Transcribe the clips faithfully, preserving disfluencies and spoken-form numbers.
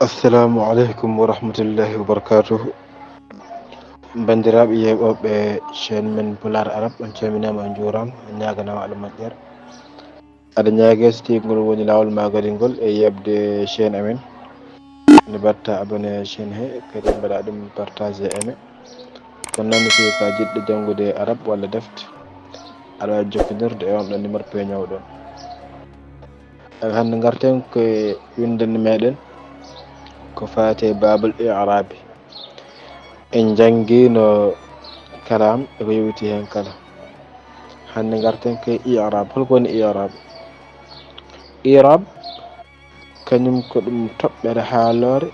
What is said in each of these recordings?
Assalamu aleykum wa rahmatullahi wa barakatuhu. Banndiraaɓe yeeɓooɓe chaîne men Pulaar Arab, on calminaama, on njuuraama, on ñaaganaama Allah moƴƴere. Aɗa ñaagee, so tawii ngol woni laawol ma gadingol e yeeɓde chaîne amen, nde mbaɗta abonné chaîne he, kadi mbaɗa ɗum partagé, aimé. Kono noon, si ko a jiɗɗo janngude Arab walla defte, aɗa waawi jokkondirde e on ɗon numéro peeñoowo ɗon. Hannde ngarten ko e winndannde meɗen ko faati e baabul i'raabi. En njanngiino kalaam e ko yowiti heen kala. Hannde ngarten ko e i'raab. Holko woni i'raab? I'raab, kañum ko ɗum toɓɓere haaloore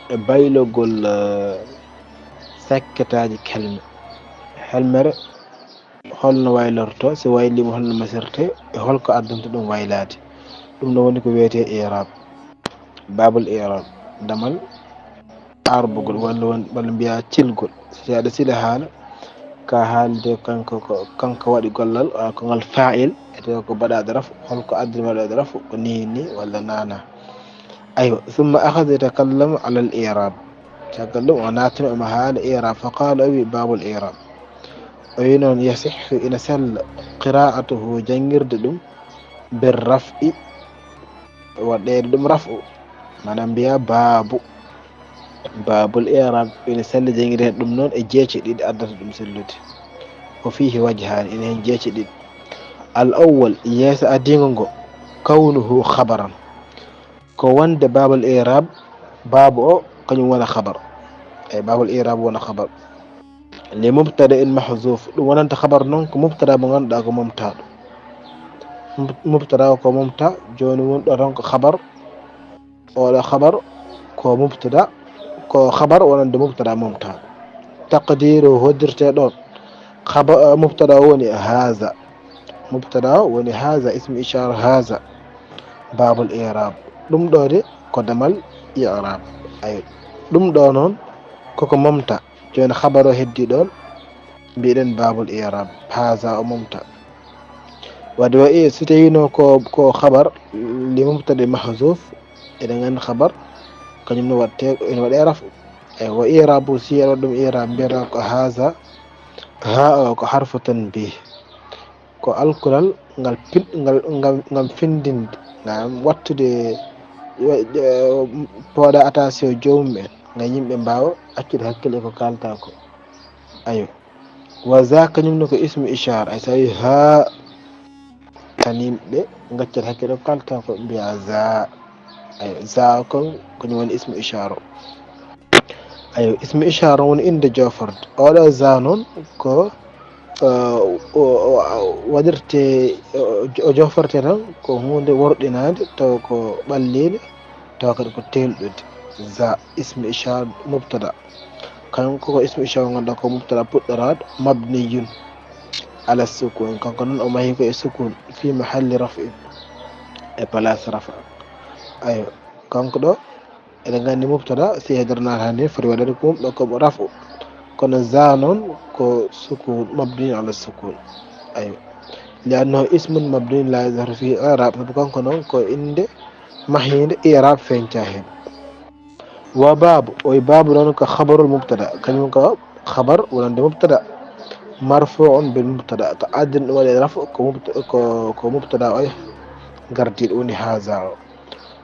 e baylogol, eh, sakkataaji kelme. Helmere, holno waylorto, si wayliima holno masirte, e holko addanta ɗum waylaade. Ɗum ɗo woni ko wiyetee i'raab. Baabul i'raab, damal aarbugol walla won-, walla mbiyaa cilgol. Si aɗa sila haala, ka haalde kanko ko, kanko waɗi gollal, a, ko ngal faa'il, e tawi ko baɗaaɗo raf'u, holko addani waɗaaɗo raf'u, ko nii, nii, walla naa, naa. Aywa, summa akhadha yatakallamu alal i'raab. Caggal ɗum, o naatino omo haala i'raab, fa qaala, o wi, baabul i'raab. O wi noon, yasihhu, ina sella, qiraa'atuhu, janngirde ɗum, bir raf'i, waɗeede ɗum raf'u, maanaam mbiyaa baabu. Baabul i'raab, ina sella janngirde heen ɗum noon e jeece ɗiɗi addata ɗum sellude. Wa fiihi wajhaani, ina heen jeece ɗiɗi. Al awwal, yeeso adiingo ngo, kawnuhu khabaran. Ko wonde baabul i'raab, baabu o, kañum wona khabar. Eyi, baabul i'raab wona khabar. Li mubtada'in mahzuuf, ɗum wonanta khabar noon ko mubtada mo ngannduɗaa ko momtaaɗo. Mub-, mubtada o ko momta, jooni woni ɗo tan ko khabar. Oɗo khabar ko mubtada, ko khabar wonande mubtada momtaaɗo. Taqdiiru hoddirte ɗoon, khaba-, eh, mubtada o woni haaza. Mubtada o woni haaza, ismu ishaara haaza. Baabul i'raab. Ɗum ɗo de ko damal i'raab. Ay, ɗum ɗo noon koko momta. Jooni khabar o heddii ɗoon, mbiɗen baabul i'raab. Haaza o momta. Wadde wa i-, si tawiino ko, ko khabar li mubtada mahzuuf, eɗen nganndi khabar, kañum no waɗte, ene waɗe raf'u. Eyi, wa i'raabu, si aɗa waɗa ɗum i'raab, mbiyata ko haaza, haa o ko harfu tanbiih. Ko alkulal ngal pin-, ngal, ngam, ngam findinde, ngam wattude, eh, pooɗa attention joomum en, ngam yimɓe mbaawa accude hakkille e ko kaaltaa ko. Ayo. Wa za kañum ne ko ismu ishaara. Ay, so tawi haa, tan yimɓe ngaccat hakkille ko kaaltaa ko, mbiya za. Ayo, za kon, kañum woni ismu ishaara o. Ayo, ismu ishaara woni innde jooforde. Oɗo za noon ko, eh, o, o, o waɗirte, o, o jooforte tan ko huunde worɗinaande, taw ko ɓalliinde, taw kadi ko teelɗude. Za, ismu ishaara mubtada. Kañum ko, ko ismu ishaara ngannduɗaa ko mubtada puɗɗoraaɗo, mabniyun ala sukun. Kanko noon o mahi ko e sukun, fi mahalli raf'in, e place rafa. Ayo, kanko ɗo, eɗen nganndi mubtada, si e nder naata hannde, foti waɗeede ko ɗo ko raf'u. Kono za noon ko sukun, mabniyun ala sukun. Ayo. Li annahu ismun mabniyun la yazharu fihi i'raab, sabu kanko noon ko innde mahiinde, i'raab feeñta heen. Wa baabu, o wi baabu noon ko khabarul mubtada, kañum ko khabar wonande mubtada, marfu'un bil mubtada, ko addani ɗum waɗe raf'u ko mubta-, ko, ko mubtada o gardiiɗo woni haaza o.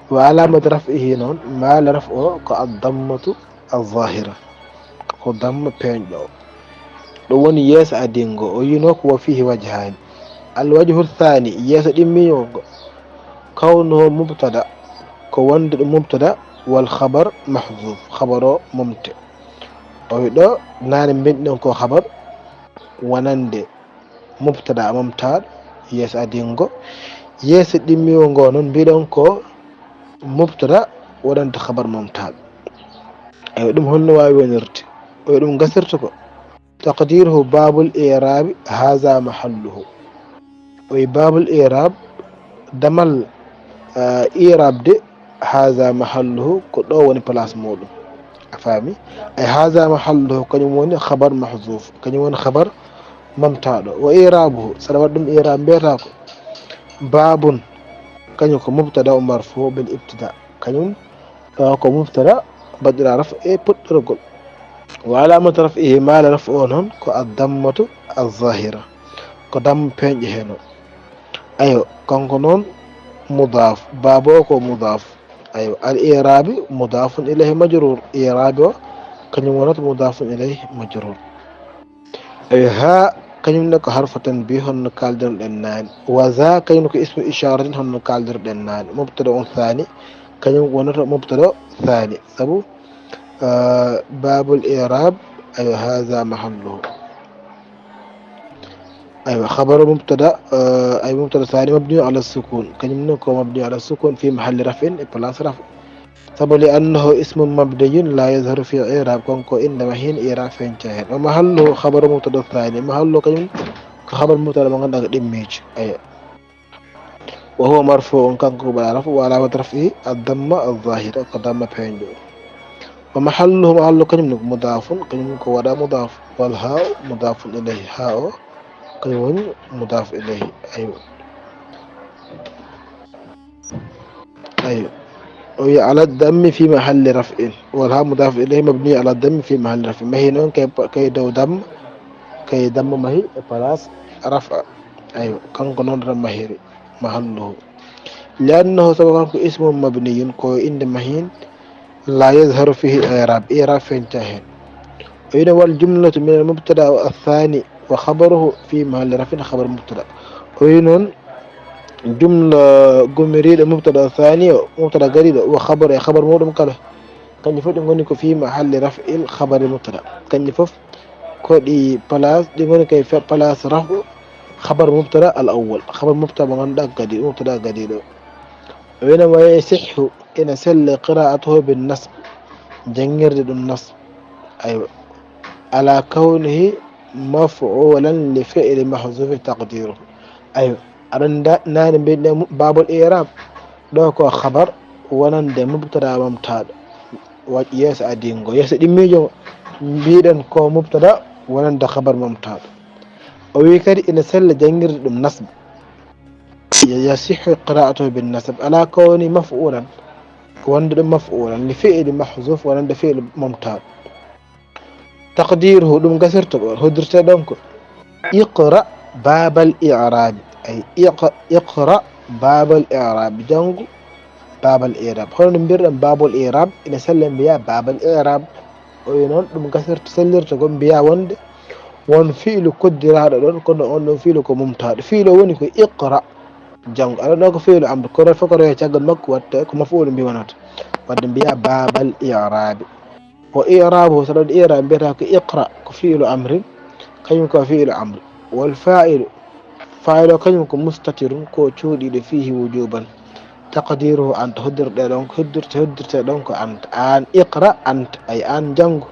Wa alaamatu raf'ihi noon, maale raf'u o ko ad-dammatu az-zaahira, ko damma peeñɗo o. Ɗum woni yeeso adiingo, o yino ko wa fiihi wajhaani. Al wajhu thaani, yeeso ɗimmiiwo ngo, kawnuhu mubtada, ko wonde ɗum mubtada, wal khabar mahzuuf, khabar o momte. O wi ɗo, naane mbiɗen ɗon ko khabar wonande mubtada momtaaɗo, yeeso adiingo. Yeeso ɗimmiiwo ngo noon mbiɗon ko mubtada wonande khabar momtaaɗo. Eyi, ɗum holno waawi wonirde? O wi ɗum gasirta ko. Taqdiiruhu baabul i'raabi, haaza mahalluhu. O wi baabul i'raab, damal, eh, i'raab de, haaza mahalluhu, ko ɗo woni place muuɗum. A faami? Ay haaza mahalluhu, kañum woni khabar mahzuuf, kañum woni khabar momtaaɗo. Wa i'raabuhu, so aɗa waɗa ɗum i'raab, mbiyata ko baabun, kañum ko mubtada o marfuu bil ibtidaa. Kañum Tawa ko mubtada baɗɗira raf e puɗɗorgol. Wa alamatu raf'ihi, maala raf o noon ko addammatu azzahira, ko damma peeñɗo heen o. Ayo, kanko noon mudaaf, baaba o ko mudaaf. Ayo, al irabi mudaafun ilayhi majrur, irabi o kañum wonata mudaafun ilayhi majrur. Ayo, ha kañum ne ko harfu tanbih, honno kaaldirɗen naane. Wa za kañum ko ismu isharatin, honno kaaldirɗen naane. Mubtada on thani, kañum wonata mubtada thani. Sabu, ah, babul irab, ayo, haza mahalluhu. Aywa, khabaru mubtada, ah, ay mubtada thani mabni ala sukun. Kañum ne ko mabni ala sukun fi mahalli raf'in, e place raf'. Sabu li annahu ismun mabniyun la yazharu fi i'rab, kanko innde ma heen i'rab feeñca heen. Wa mahalluhu khabaru mubtada thani. Mahallu kañum ko khabar mubtada mo ngannduɗaa ko ɗimmiijo. Aywa. Wa huwa marfu'un, kanko ko baɗɗo raf', wa alamat raf'ihi ad-damma az-zahira, ko damma peeñɗo. Wa mahalluhu, mahallu kañum ne ko mudafun, kañum ko waɗa mudaf. Wal ha'u mudafun ilayhi, ha o kañum woni mudaf ilayhi. Aywa. Aywa. O wi ala dammi fi mahalli raf'in. Wal ha mudaf ilayhi mabni ala dammi fi mahalli raf'in. Mahi noon kay, kay dow damma, kay damma mahi e place raf'a. Aywa, kanko noon tan mahiri mahalluhu. Li annahu, sabu kanko ismun mabniyun, ko innde mahin, la yazharu fihi i'rab, i'rab feeñca heen. O wi noon wal jumlatu min al mubtada wa athani wa khabaruhu fi mahalli raf'in khabar mubtada. O wi noon jumla gumiriiɗo mubtada thani o, mubtada gariiɗo, wa khabaru e khabar muɗum kala. Kanji fof ɗi ngoni ko fi mahalli raf'il khabari mubtada. Kanji fof ko ɗi place, ɗi ngoni koye fe-, place raf'u khabar mubtada al awwal. Khabar mubtada mo ngannduɗaa gadi, mubtada gadiiɗo. O wi noon wa yasihhu, ina sella qira'atuhu bin nasb, janngirde ɗum nasb. Aywa. Ala kawnihi maf'ulan li fi'li mahzufi taqdiruhu. Aywa. Aɗon da-, naane mbiɗen mu-, babul i'rab. Ɗo ko khabar wonande mubtada momtaaɗo. Wa-, yeeso adingo, yeeso ɗimmiijo ngo. Mbiɗen ko mubtada wonande khabar momtaaɗo. O wi kadi ina sella janngirde ɗum nasb. Ya-, yasihhu qira'atuhu bin nasb. Ala kawni maf'ulan. Wonde ɗum maf'ulan. Li fi'li mahzuf wonande fi'li momtaaɗo. Taqdiruhu, ɗum gasirta ko, hoddirte ɗon ko, iqra babal i'rabi. Ay, iq-, iqra babal i'rabi, janngu babal i'rab. Hono no mbirɗen babal i'rab, ina sella mbiya babal i'rab. O wi noon, ɗum gasirta, sellirta ko mbiya wonde won fi'lu koddiraaɗo ɗon, kono on ɗon fi'lu ko mumtaaɗo. Fi'lu o woni ko iqra, janngu. Aɗa ɗo ko fi'lu amr, kono fof ko rewe caggal makko, watta ko maf'ulu mbi wonata. Wadde mbiya babal i'rabi. Wa i'rabuhu, saɗa waɗi i'rab mbiyata ko iqra, ko fi'lu amrin, kañum ko fi'lu amri. Wal fa'ilu, fa'ilu o kañum ko mustatirun, ko cuuɗiiɗo fihi wujuban. Taqdiruhu anta, hoddirte ɗon, hoddirte, hoddirte ɗon ko anta. An iqra anta, ay an janngu.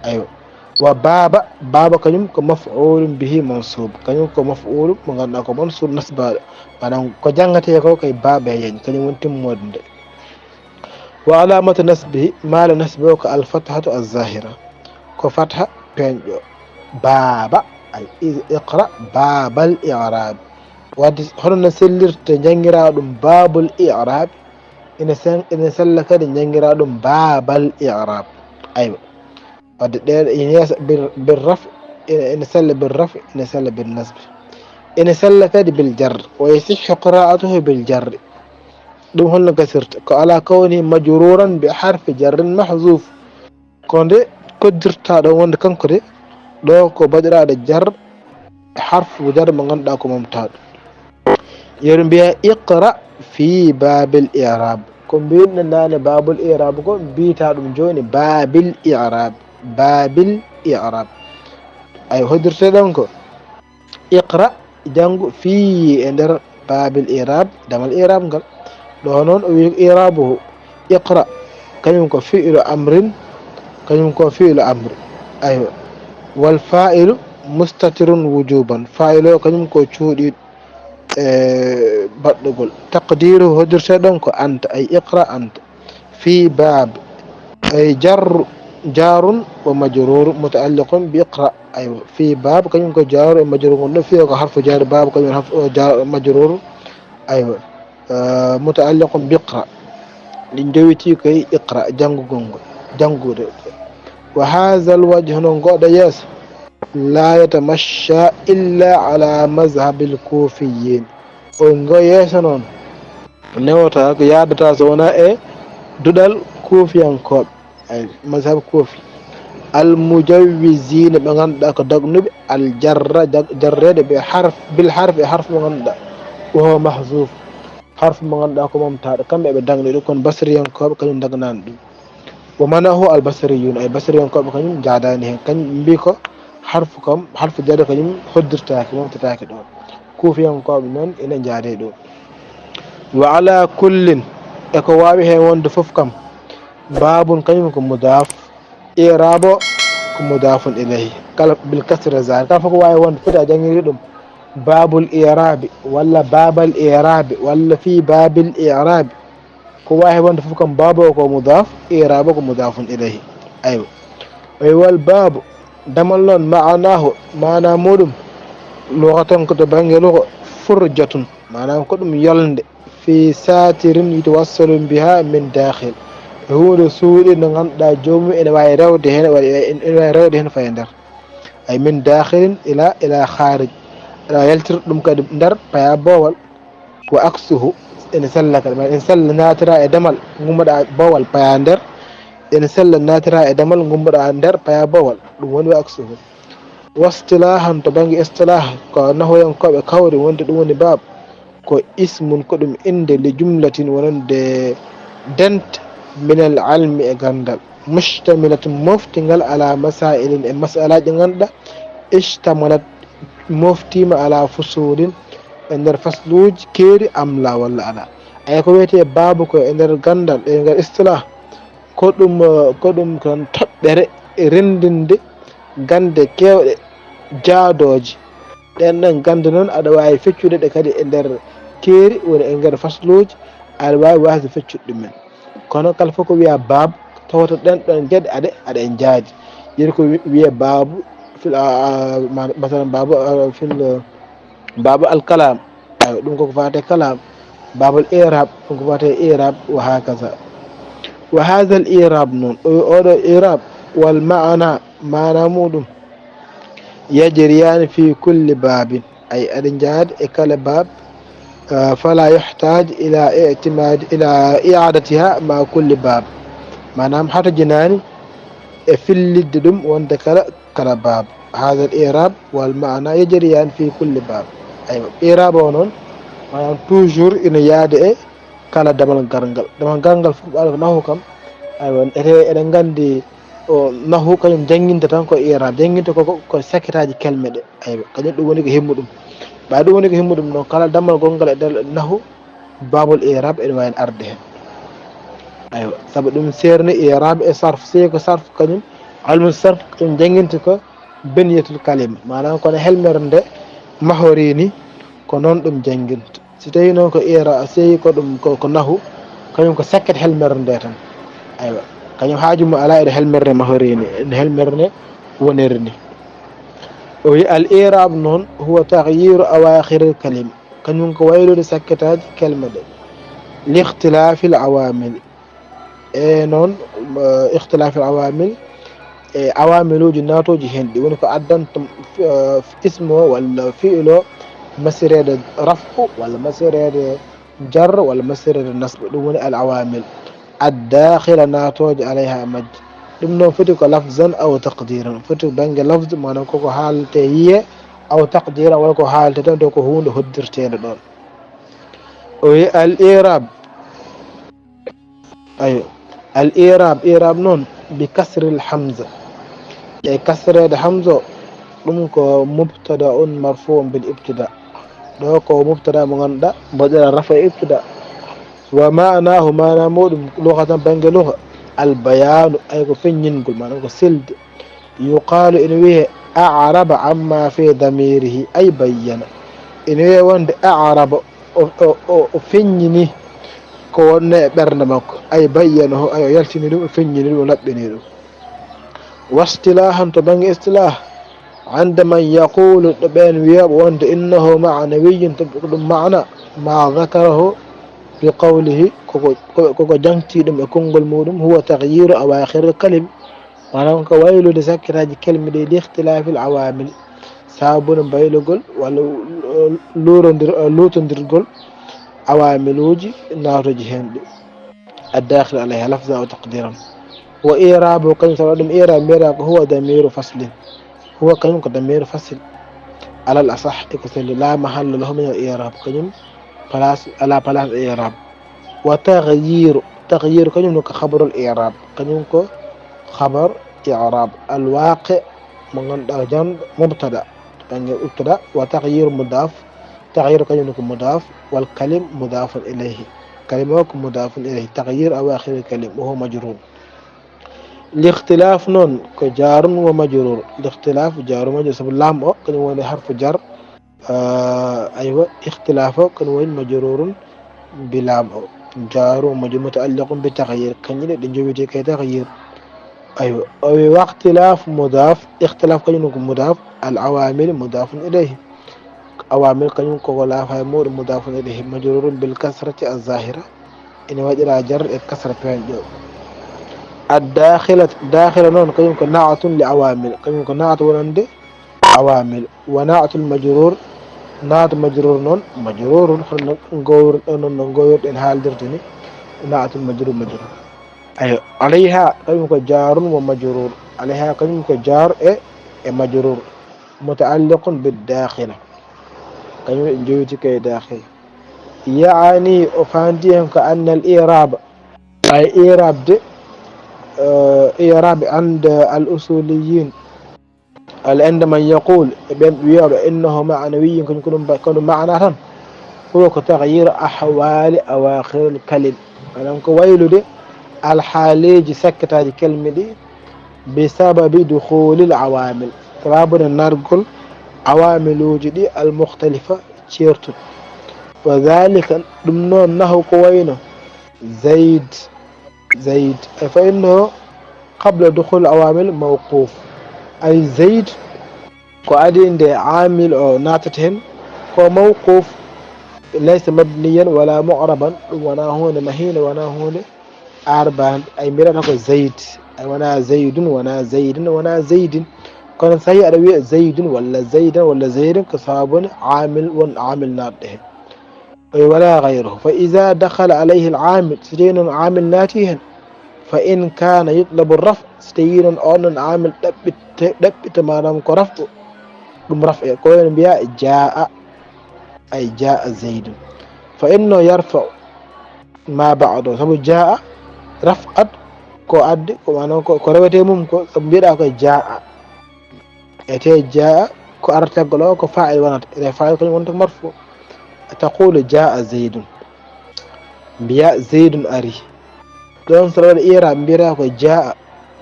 Aywa. Wa baba, baba kañum ko maf'ulun bihi mansub. Kañum ko maf'ulu mo ngannduɗaa ko mansub nasbaaɗo. Maanaam ko janngate ko kay baba e yañ, kañum woni timmoode nde. Wa alamatu nasbihi, maala nasbi o ko al fathatu az zahira, ko fatha peeñɗo. Baba, ay i-, iqra babal i'rab. Wadde hono no sellirta janngiraaɗum babul i'rab, ina sen-, ina sella kadi janngiraaɗum babal i'rab. Aywa. Wadde ɗe ina yeeso bir, bir raf, ina, ina sella bir raf, ina sella bir nasbi. Ina sella kadi bil jar. Wa yasihhu qira'atuhu bil jarri. Ɗum holno gasirta? Ko ala kawni majruran bi harfi jarrin mahzuf. Ko nde koddirta ɗo wonde kanko de, ɗo ko baɗiraaɗo jar, harfu jar mo ngannduɗaa ko momtaaɗo. Yeru mbiya iqra fi babil i'rab. Ko mbinɗen naane babul i'rab ko mbiyta ɗum jooni babil i'rab. Babil i'rab. Ay hoddirte ɗon ko iqra, janngu, fi e nder babil i'rab, damal i'rab ngal. Ɗo noon o wi i'rabuhu. Iqra, kañum ko fi'lu amrin, kañum ko fi'lu amri. Aywa. Wal fa'ilu mustatirun wujuban. Fa'ilu o kañum ko cuuɗi, e, baɗɗugol. Taqdiru hoddirte ɗon ko anta, ay iqra anta. Fi bab, ay jar, jarun wa majrur muta'alliqun bi iqra. Aywa. Fi bab kañum ko jar e majrur ngon ɗo. Fi ko harfu jar, bab kañum harfu, eh, jar, majrur. Aywa. Eh, muta'alliqun bi iqra. Ɗi jowiti koye iqra, janngugol ngol, janngude. Wa haazal wajhu, no ngoɗo yeeso, laa yatamashsha illa ala mazhabil kuufiyyin. O ngo yeeso noon, newata ko yaadata so wonaa e duɗal kuufiyankooɓe, ay, mazhab kuufi. Al mujawwiziina, ɓe ngannduɗaa ko dagnuɓe, al jarra, jag-, jarreede ɓe harf, bil harf, e harf mo ngannduɗaa, wa huwa mahzuuf. Harf mo ngannduɗaa ko momtaaɗo, kamɓe eɓe dagni ɗum, kono basriyankooɓe kañum dagnani ɗum. Wa manahu al basriyun, ay basriyankooɓe kañum njaadaani heen, kañum mbi ko harfu kam, harfu jarri kañum hoddirtaaki, momtataaki ɗoon. Kuufiyankooɓe noon ina njaadi ɗum. Wa ala kullin, e ko waawi heen wonde fof kam, baabun kañum ko mudaaf, i'raabo ko mudaafun ilayhi. Kala bil kasri zaahir, kala fof ko waawi wonde, foti a janngiri ɗum. Baabul i'raabi, walla baabal i'raabi, walla fii baabil i'raabi. Ko waawi wonde fof kam, baabu o ko mudaaf, i'raabo ko mudaafun ilayhi. Aywa. Oy wal baabu, damal noon, ma'anaahu, maana muɗum, lughatan ko to bannge lugha, furjatun, maanaam ko ɗum yolnde, fi satirin yutawassalu biha min daakhil. E huunde suuɗe nde ngannduɗaa joomum ene waawi rewde heen, waɗi, ene waawi rewde heen fayi nder. Ay min daakhilin ila, ila kharij. Aɗa yaltira ɗum kadi nder, paya boowal. Wa aksuhu, ene sella kadi. Ma en sella naatira e damal, ngummoɗa boowal, paya nder. Ene sella naatira e damal, ngummoɗa nder, paya boowal. Ɗum woni wa aksuhu. Wastilaahan, to bannge istilaah, ko nahuyankooɓe kawri wonde ɗum woni baab. Ko ismun, ko ɗum innde, li jumlatin, wonande dent, minal ilmi, e ganndal, mustamilatun, moftingal, ala masailin, e masalaaji ngannduɗaa, istamalat, moftiima, ala fusulin, e nder fasluuji keeri, am la, walla alaa. Ay ko wiyetee baabu ko e nder ganndal, e nder istilaah, ko ɗum, eh, ko ɗum tan toɓɓere e renndinde gannde keewɗe jaadooje. Ɗeen ɗoon gannde noon, aɗa waawi feccude ɗe kadi e nder keeri, woni e nder fasluuji, aɗa waawi waasde feccude ɗumen. Kono kala fof ko wiyaa baab, tawata ɗeen ɗoon geɗe aɗe, aɗa e njaadi. Yeru ko wi-, wiyee baabu, fil, a, a, ma-, masalan, baabu, a, fil, baabu al kalaam. Aywa, ɗum koko faate kalaam. Baabul i'raab, ɗum ko faate i'raab, wa hakaza. Wa haazal i'raab noon, o, oɗo i'raab, wal ma'ana, maana muɗum, yajriyaani fi kulli baabin, ay, aɗa njaada e kala baab, ah, fala yuhtaaj ila i'timaad, ila i'aadatiha ma kulli baab. Maanaam, hatojinaani e fillitde ɗum wonde kala, kala baab. Haazal i'raab wal ma'ana yajriyaani fi kulli baab. Aywa, i'raab o noon, maanaam, toujours ina yaada e kala damal garngal. Damal garngal fof, ɓaaɗo ko nahu kam. Aywa, ete eɗen nganndi o nahu kañum jannginta tan ko i'raab. Jannginta ko, ko, ko sakkitaaji kelme ɗe. Aywa, kañum ɗum woni ko himmu ɗum. Ɓay ɗum woni ko himmu ɗum noon, kala damal gonngal e nder nahu, baabul i'raab ene waawi arde heen. Aywa, sabu ɗum seerni i'raab e sarf. Sey ko sarf kañum, ilmu sarf kañum jannginta ko biniyatul kalima. Maanaam kono helmere nde mahori ni, ko noon ɗum jannginta. Si tawii noon ko i'raab, sey ko ɗum ko, ko nahu, kañum ko sakket helmere nde tan. Aywa, kañum haaju mum alaa e ɗo helmere nde mahori ni, e ɗo helmere nde woniri ni. O wi al i'raab noon, huwa taghyiru awaakhiril kalima. Kañum ko waylude sakkitaaji kelme ɗe. Li ikhtilaafil awaamil. E noon, eh, ikhtilaafil awaamil, e awaamiluuji naatooji heen, ɗi woni ko addanta, eh, ismu o walla fi'lu o masireede raf'u walla masireede jarr walla masireede nasb, ɗum woni al awaamil ad daakhila naatooje alayha e majje. Ɗum noon foti ko lafzan aw taqdiran, foti ko bannge lafz, maanaam koko haaletee yiyee, aw taqdiran, walla ko haaletee tan taw ko huunde hoddirteende ɗoon. O wi al i'raab. Ayo. Al i'raab, i'raab noon, bi kasril hamza. E kasreede hamza, ɗum ko mubtada'un marfu'un bil ibtida. Ɗo ko mubtada mo ngannduɗaa, mbaɗira rafa e ibtida. Wa ma'anaahu, maana muɗum, lughatan, bannge lugha, al bayaanu, ay ko feññingol, maanaam ko selde. Yuqaalu, ene wiyee, a'raba amma fi damirihi, ay bayyana. Ene wiyee wonde a'raba, o, o, o, o feññini ko wonnoo e ɓernde makko, ay bayyanahu, ay o yaltini ɗum, o feññini ɗum, o laɓɓini ɗum. Wastilaahan, to bannge istilaah, inda man yaquulu, ɗo ɓeen wiyooɓe wonde innahu ma'nawiyyun, to ko ɗum ma'na, ma dhakarahu, بقوله, koko, ko, koko jaŋtii ɗum e konngol muuɗum, هو تغيير أواخر الكلم. Maanaam ko waylude sakkitaaji kelme ɗi, لاختلاف العوامل. Sabu no baylugol walla luurondir-, luutondirgol awaamiluuji naatooji heen ɗi. الداخل عليها لفظا وتقديرا. وإعرابه, kañum sabu ɗum i'raab mbiyata ko هو ضمير فصل. هو kañum ko ضمير فصل. على الأصح, e ko selli, لا محل له من الإعراب, kañum place, alaa place e i'raab. وتغيير, تغيير kañum ne ko خبر الإعراب, kañum ko خبر إعراب. الواقع, mo ngannduɗaa ko janɗo, مبتدأ, bannge مبتدأ, وتغيير مضاف, تغيير kañum ne ko مضاف, والكلم مضاف إليه, كلمة o ko مضاف إليه, تغيير أواخر الكلم, وهو مجرور. الاختلاف noon ko جار ومجرور. الاختلاف جار ومجرور, sabu laam o kañum woni حرف جر. Ah, aywa, اختلاف o kañum woni مجرور bi laam o. جار ومجرور متعلق بتغيير, kañum ne ɗe njowiti kay تغيير. Aywa, o wi واختلاف مضاف, اختلاف kañum ko مضاف, العوامل مضاف إليه. Awaamil kañum koko laafa e muuɗum مضاف إليه, مجرور بالكسرة الظاهرة, ina waɗiraa jarra e kasra peeñɗo. الداخلة, daakhila noon kañum ko نعت لعوامل, kañum ko نعت wonande awaamil. ونعت المجرور, نعت مجرور noon مجرور, hono no ngowir-, hono no ngowirɗen haaldirde ni, نعت المجرور مجرور. Aywa, عليها kañum ko جار ومجرور, عليها kañum ko جار e, e مجرور, متعلق بالداخلة, kañum en njowiti kay داخلة. يعني, o faandi heen ko أن الإعراب, ay i'raab de, eh, i'raab عند الأصوليين, على عند من يقول, e ɓeen wiyooɓe إنه معنوي, kañum ko ɗum ba-, ko ɗum maana tan, هو ko تغيير أحوال أواخر الكلم, maanaam ko waylude alhaaleeji sakkitaaji kelme ɗi, بسبب دخول العوامل, sababu nde naatgol awaamiluuji ɗi المختلفة, ceertuɗi. وذلك, ɗum noon, نحو ko wayno زيد, زيد, ay فإنه قبل دخول العوامل موقوف, ay زيد ko adii nde aamil o naatata heen, ko موقوف, ليس مبنيا ولا معربا, ɗum wonaa huunde mahiinde, wonaa huunde aarbaande, ay mbiyata ko زيد, ay wonaa زيد, wonaa زيد, wonaa زيد. Kono so tawi aɗa wiya زيد walla زيدا walla زيد, ko sababu ne aamil, won aamil naatɗo heen. Ay ولا غيره. فإذا دخل عليه العامل, so tawi noon aamil naati heen, فإن كان يطلب الرفع, so tawi noon oon ɗoon aamil ɗaɓɓitte-, ɗaɓɓita, maanaam ko raf'u, ɗum raf'e, ko wayno mbiya جاء, ay جاء زيد, فإنه يرفع ما بعده, sabu جاء raf'at ko addi, ko maanaam ko, ko rewetee mum ko, sabu mbiyeɗaa ko جاء. Ete جاء ko artagol o ko faa'il wonata. Ete faa'il kañum wonata ko marfu. تقول جاء زيد. Mbiya زيد ari. Ɗoon so waɗi i'raab mbiyata ko جاء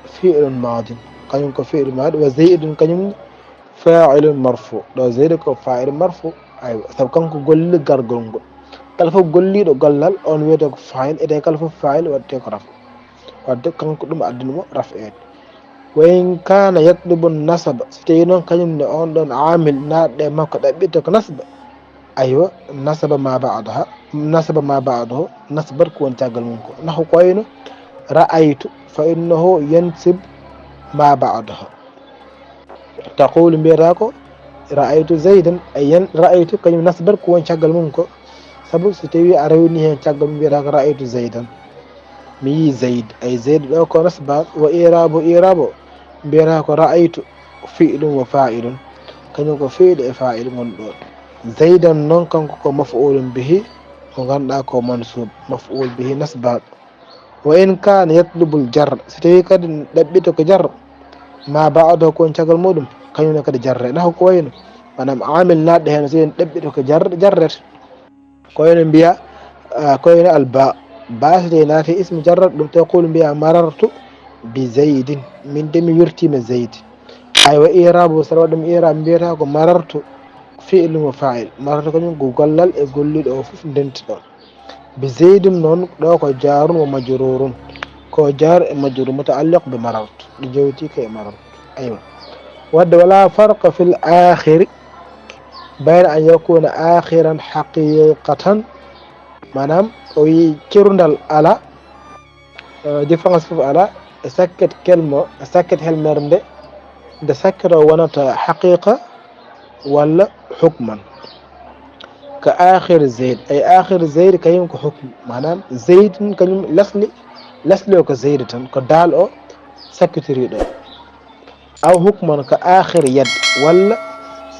فعل ماض. Kañum ko fi'il maadi, وزيد kañum فاعل مرفوع. Ɗo زيد ko faa'il marfu. Aywa, sabu kanko golli gargol ngol. Kala fof golliiɗo gollal, on wiyetee ko faa'il, ete kala fof faa'il waɗetee ko raf'u. Wadde kanko ɗum addani mo raf'eede. وإن كان يطلب النصب, so tawi noon kañum ne oon ɗoon aamil naatɗo e makko ɗaɓɓitta ko nasba, aywa, نصب ما بعدها, نصب ما بعده نصبا, ko woni caggal mum ko. نحو ko wayno رأيت, فإنه ينصب ما بعدها. تقول mbiyata ko رأيت زيدا, ay yan-, رأيت kañum نصبا ko woni caggal mum ko. Sabu so tawi a rewni heen caggal mum mbiyata ko رأيت زيدا. Mi yii Zayd, ay Zayd ɗo ko nasba, وإعرابه, i'raab o mbiyata ko رأيت فعل وفاعل, kañum ko fi'il e faa'il ngon ɗo. زيدا noon kanko ko مفعول به, mo ngannduɗaa ko منصوب, مفعول به nasbaaɗo. وإن كان يطلب الجر, so tawi kadi ɗaɓɓita ko jarra, ما بعده ko woni caggal muɗum, kañum ne kadi jarre. Nahwu ko wayno, maanaam aamil naatɗo heen, so tawi ɗaɓɓita ko jarre, jarrete. Ko wayno mbiya, ah, ko wayno الباء. Baa so tawi naati ismu jarra, ɗum تقول mbiya مررت بزيد. Min de mi wirtiima Zayd. Aywa, i'raabu, so aɗa waɗa ɗum i'raab, mbiyata ko مررت فعل وفاعل. مررت kañum ko gollal e golliiɗo o fof ndenti ɗon. بزيد noon, ɗo ko جار ومجرور. Ko jaar e majruur, متعلق بمررت. Ɗi jowiti ko e مررت. Aywa. Wadde ولا فرق في الآخر بين أن يكون آخرا حقيقة, maanaam, O wi cerundal alaa, eh, différence fof alaa e sakket kelmo, e sakket helmere nde, nde sakket o wonata haqiqa walla hukman. Ka akhir Zayd, ay akhir Zayd kañum ko hukm, maanaam Zayd kañum lasli, lasli o ko Zayd tan, ko daal o sakkitoriɗo. Aw hukman ka akhir yad, walla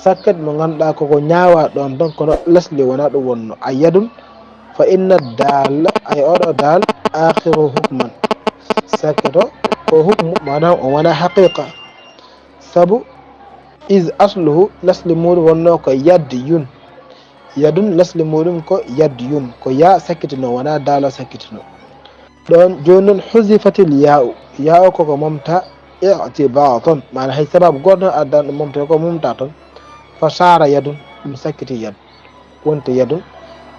sakket mo ngannduɗaa koko ñaawa ɗon tan, kono lasli wonaa ɗum wonno. A yadun, fa inna daal, ay oɗo daal, akhiru hukman. Sakket o ko hukmu, maanaam o wonaa haqiqa. Sabu, is asluhu, lasli muɗum wonno ko yad yun. Yadun, lasli muɗum ko yad yun. Ko ya sakkitino, wonaa daal o sakkitino. Ɗon, jooni noon, huzifatil ya'u. Ya'u koko momta i'tibatan. Maana hay sababu gooto noon addan ɗum momta, ko momta toon. Fa sara yadun, ɗum sakkiti yad. Wonte yadun.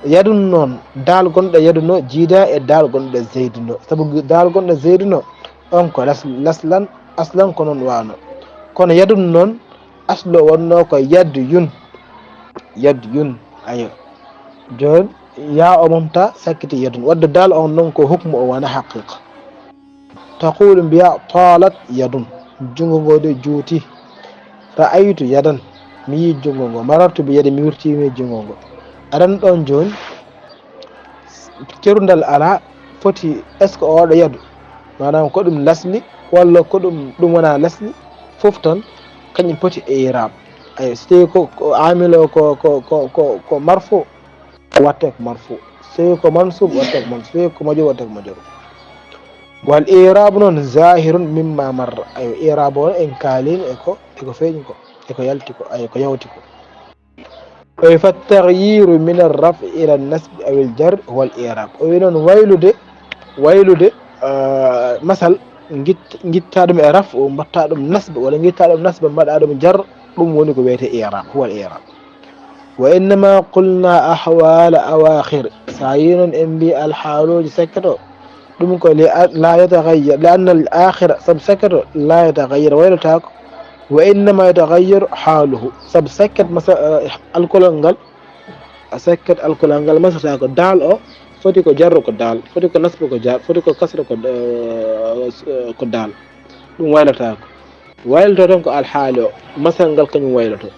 Yadun noon, daal gonɗo yadun o, jiida e daal gonɗo Zaydu no. Sabu daal gonɗo Zaydu no, on ko las-, laslan, aslan ko noon wano. Kono yadun noon, aslo wonno ko yad yun. Yad yun, ayo. Jooni, ya o momta sakkiti yadun. Wadde daal on noon ko hukmu o wona haqiqa. Taqulu mbiya talat yadun. Junngo ngo de juuti. Ra'aytu yadan. Mi yii junngo ngo. Marartu bi yadin, mi wirtiima e junngo ngo. Aɗa anndi ɗon jooni, cerundal alaa foti, est-ce que oɗo yadu, maanaam ko ɗum lasli walla ko ɗum, ɗum wonaa lasli, fof tan kañum poti e i'raab. Ayo, so tawi ko, ko aamil o ko, ko, ko, ko, ko marfu, watte ko marfu. So tawi ko mansub, watte ko mansub. So tawi ko majrur, watte ko majrur. Wal i'raab noon zaahirun mimma marra. Ayo, i'raab o en kaalino e ko, e ko feeñi ko, e ko yalti ko, ayo, ko yawti ko. O wi, "Fattaghyiru min ar-raf'i ila an-nasbi aw al-jarri huwa al-i'rab." O wi noon waylude, waylude, ah, masal, ngitt-, ngitta ɗum e raf'u, mbatta ɗum nasba, walla ngitta ɗum nasba, mbaɗa ɗum jarr, ɗum woni ko wiyetee i'rab, huwa al-i'rab. "Wa innama qulna ahwala awakhir." Sa yi noon en mbi alhaalooji sakketo, ɗum ko li a-, la yataghayyar, li anna al-akhira, sabu sakketo la yataghayyar, waylotaako. "Wa innama yataghayyaru haluhu." Sabu sakket masa-, eh, alkolal ngal, a sakket alkolal ngal masata ko daal o, foti ko jarro ko daal, foti ko nasbo ko jar, foti ko kasro ko, eh, ko daal. Ɗum waylotaako. Wayloto tan ko alhaali o, masal ngal kañum wayloto.